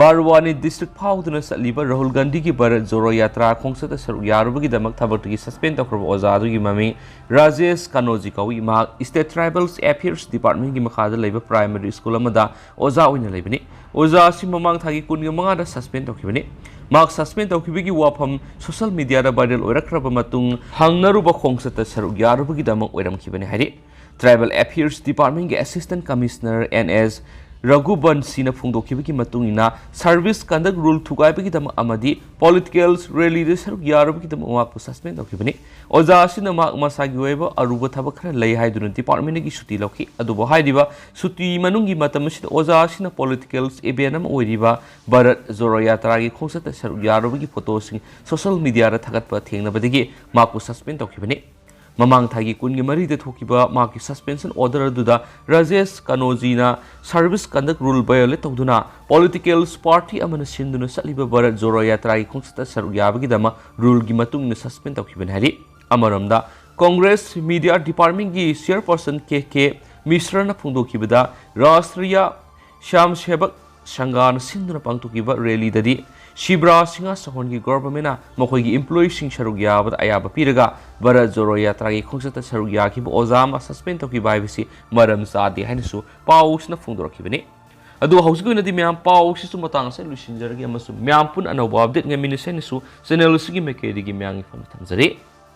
ꯕꯥꯔꯋꯥꯅꯤ ꯗꯤꯁꯇ꯭ꯔꯤꯛ ꯐꯥꯎꯗꯨꯅ ꯆꯠꯂꯤꯕ ꯔꯥꯍꯨꯜ ꯒꯥꯟꯙꯤꯒꯤ ꯚꯥꯔꯠ ꯖꯣꯔꯣ ꯌꯥꯇ꯭ꯔꯥ ꯈꯣꯡꯆꯠꯇ ꯁꯔꯨꯛ ꯌꯥꯔꯨꯕꯒꯤꯗꯃꯛ ꯊꯕꯛꯇꯒꯤ ꯁꯁꯄꯦꯟ ꯇꯧꯈ꯭ꯔꯕ ꯑꯣꯖꯥ ꯑꯗꯨꯒꯤ ꯃꯃꯤꯡ ꯔꯥꯖꯦꯁ ꯀꯅꯣꯖꯤ ꯀꯧꯏ꯫ ꯃꯍꯥꯛ ꯁ꯭ꯇꯦꯠ ꯇ꯭ꯔꯥꯏꯕꯦꯜꯁ ꯑꯦꯐꯤꯌꯔꯁ ꯗꯤꯄꯥꯔꯠꯃꯦꯟꯠꯀꯤ ꯃꯈꯥꯗ ꯂꯩꯕ ꯄ꯭ꯔꯥꯏꯃꯔꯤ ꯁ꯭ꯀꯨꯜ ꯑꯃꯗ ꯑꯣꯖꯥ ꯑꯣꯏꯅ ꯂꯩꯕꯅꯤ꯫ ꯑꯣꯖꯥ ꯑꯁꯤ ꯃꯃꯥꯡ ꯊꯥꯒꯤ ꯀꯨꯟꯒ ꯃꯉꯥꯗ ꯁꯁꯄꯦꯟ ꯇꯧꯈꯤꯕꯅꯤ꯫ ꯃꯍꯥꯛ ꯁꯁꯄꯦꯟ ꯇꯧꯈꯤꯕꯒꯤ ꯋꯥꯐꯝ ꯁꯣꯁꯤꯌꯦꯜ ꯃꯤꯗꯤꯌꯥꯗ ꯚꯥꯏꯔꯦꯜ ꯑꯣꯏꯔꯛꯈ꯭ꯔꯕ ꯃꯇꯨꯡ ꯍꯪꯅꯔꯨꯕ ꯈꯣꯡꯆꯠꯇ ꯁꯔꯨꯛ ꯌꯥꯔꯨꯕꯒꯤꯗꯃꯛ ꯑꯣꯏꯔꯝꯈꯤꯕꯅꯤ ꯍꯥꯏꯔꯤ꯫ ꯇ꯭ꯔꯥꯏꯕꯦꯜ ꯑꯦꯐꯤꯌꯔꯁ ꯗꯤꯄꯥꯔꯠꯃꯦꯟꯠꯀꯤ ꯑꯦꯁꯤꯁꯇꯦꯟꯠ ꯀꯃꯤꯁꯅꯔ N S ꯔꯘꯨꯕꯟꯁꯤꯅ ꯐꯣꯡꯗꯣꯛꯈꯤꯕꯒꯤ ꯃꯇꯨꯡ ꯏꯟꯅ, ꯁꯔꯚꯤꯁ ꯀꯟꯗꯛ ꯔꯨꯜ ꯊꯨꯒꯥꯏꯕꯒꯤꯗꯃꯛ ꯑꯃꯗꯤ ꯄꯣꯂꯤꯇꯤꯀꯦꯜ ꯔꯦꯂꯤꯗ ꯁꯔꯨꯛ ꯌꯥꯔꯨꯕꯒꯤꯗꯃꯛ ꯃꯍꯥꯛꯄꯨ ꯁꯁꯄꯦꯟ ꯇꯧꯈꯤꯕꯅꯤ꯫ ꯑꯣꯖꯥ ꯑꯁꯤꯅ ꯃꯍꯥꯛ ꯃꯁꯥꯒꯤ ꯑꯣꯏꯕ ꯑꯔꯨꯕ ꯊꯕꯛ ꯈꯔ ꯂꯩ ꯍꯥꯏꯗꯨꯅ ꯗꯤꯄꯥꯔꯠꯃꯦꯟꯠꯇꯒꯤ ꯁꯨꯇꯤ ꯂꯧꯈꯤ꯫ ꯑꯗꯨꯕꯨ ꯍꯥꯏꯔꯤꯕ ꯁꯨꯇꯤ ꯃꯅꯨꯡꯒꯤ ꯃꯇꯝ ꯑꯁꯤꯗ ꯑꯣꯖꯥ ꯑꯁꯤꯅ ꯄꯣꯂꯤꯇꯤꯀꯦꯜ ꯏꯚꯦꯟꯠ ꯑꯃ ꯑꯣꯏꯔꯤꯕ ꯚꯥꯔꯠ ꯖꯣꯔꯣ ꯌꯥꯇ꯭ꯔꯥꯒꯤ ꯈꯣꯡꯆꯠꯇ ꯁꯔꯨꯛ ꯌꯥꯔꯨꯕꯒꯤ ꯐꯣꯇꯣꯁꯤꯡ ꯁꯣꯁꯤꯌꯦꯜ ꯃꯤꯗꯤꯌꯥꯗ ꯊꯥꯒꯠꯄ ꯊꯦꯡꯅꯕꯗꯒꯤ ꯃꯍꯥꯛꯄꯨ ꯁꯁꯄꯦꯟ ꯇꯧꯈꯤꯕꯅꯤ꯫ ꯃꯃꯥꯡ ꯊꯥꯒꯤ ꯀꯨꯟꯒ ꯃꯔꯤꯗ ꯊꯣꯛꯈꯤꯕ ꯃꯍꯥꯛꯀꯤ ꯁꯁꯄꯦꯟꯁꯟ ꯑꯣꯔꯗꯔ ꯑꯗꯨꯗ ꯔꯥꯖꯦꯁ ꯀꯅꯣꯖꯤꯅ ꯁꯔꯚꯤꯁ ꯀꯟꯗꯛ ꯔꯨꯜ ꯚꯥꯏꯑꯣꯂꯦꯠ ꯇꯧꯗꯨꯅ ꯄꯣꯂꯤꯇꯤꯀꯦꯜ ꯄꯥꯔꯇꯤ ꯑꯃꯅ ꯁꯤꯟꯗꯨꯅ ꯆꯠꯂꯤꯕ ꯚꯥꯔꯠ ꯖꯣꯔꯣ ꯌꯥꯇ꯭ꯔꯥꯒꯤ ꯈꯣꯡꯆꯠꯇ ꯁꯔꯨꯛ ꯌꯥꯕꯒꯤꯗꯃꯛ ꯔꯨꯜꯒꯤ ꯃꯇꯨꯡ ꯏꯟꯅ ꯁꯁꯄꯦꯟ ꯇꯧꯈꯤꯕꯅꯤ ꯍꯥꯏꯔꯤ꯫ ꯑꯃꯔꯣꯝꯗ, ꯀꯣꯡꯒ꯭ꯔꯦꯁ ꯃꯤꯗꯤꯌꯥ ꯗꯤꯄꯥꯔꯠꯃꯦꯟꯠꯀꯤ ꯆꯤꯌꯔꯄꯔꯁꯟ K K ꯃꯤꯁ꯭ꯔꯅ ꯐꯣꯡꯗꯣꯛꯈꯤꯕꯗ, ꯔꯥꯁꯇ꯭ꯔꯤꯌꯥ ꯁ꯭ꯌꯥꯝ ꯁꯦꯕꯛ ꯁꯪꯒꯥꯅ ꯁꯤꯟꯗꯨꯅ ꯄꯥꯡꯊꯣꯛꯈꯤꯕ ꯔꯦꯂꯤꯗꯗꯤ ꯁꯤꯕ꯭ꯔꯥꯖ ꯁꯤꯡꯍ ꯆꯧꯍꯥꯟꯒꯤ ꯒꯣꯚꯔꯟꯃꯦꯟꯠꯅ ꯃꯈꯣꯏꯒꯤ ꯏꯝꯄ꯭ꯂꯣꯌꯤꯁꯤꯡ ꯁꯔꯨꯛ ꯌꯥꯕꯗ ꯑꯌꯥꯕ ꯄꯤꯔꯒ ꯚꯥꯔꯠ ꯖꯣꯔꯣ ꯌꯥꯇ꯭ꯔꯥꯒꯤ ꯈꯣꯡꯆꯠꯇ ꯁꯔꯨꯛ ꯌꯥꯈꯤꯕ ꯑꯣꯖꯥ ꯑꯃ ꯁꯁꯄꯦꯟ ꯇꯧꯈꯤꯕ ꯍꯥꯏꯕꯁꯤ ꯃꯔꯝ ꯆꯥꯗꯦ ꯍꯥꯏꯅꯁꯨ ꯄꯥꯎꯁꯤꯅ ꯐꯣꯡꯗꯣꯔꯛꯈꯤꯕꯅꯤ꯫ ꯑꯗꯨ ꯍꯧꯖꯤꯛꯀꯤ ꯑꯣꯏꯅꯗꯤ ꯃꯌꯥꯝ, ꯄꯥꯎꯁꯤꯁꯨ ꯃꯇꯥꯡ ꯑꯁꯤꯗ ꯂꯣꯏꯁꯤꯟꯖꯔꯒꯦ ꯑꯃꯁꯨꯡ ꯃꯌꯥꯝ ꯄꯨꯟꯅ ꯑꯅꯧꯕ ꯑꯞꯗꯦꯠ ꯉꯥꯏꯃꯤꯟꯅꯁꯤ ꯍꯥꯏꯅꯁꯨ ꯆꯦꯅꯦꯜ ꯑꯁꯤꯒꯤ ꯃꯥꯏꯀꯩꯗꯒꯤ ꯃꯌꯥꯝꯒꯤ ꯐꯝꯗ ꯊꯝꯖꯔꯤ꯫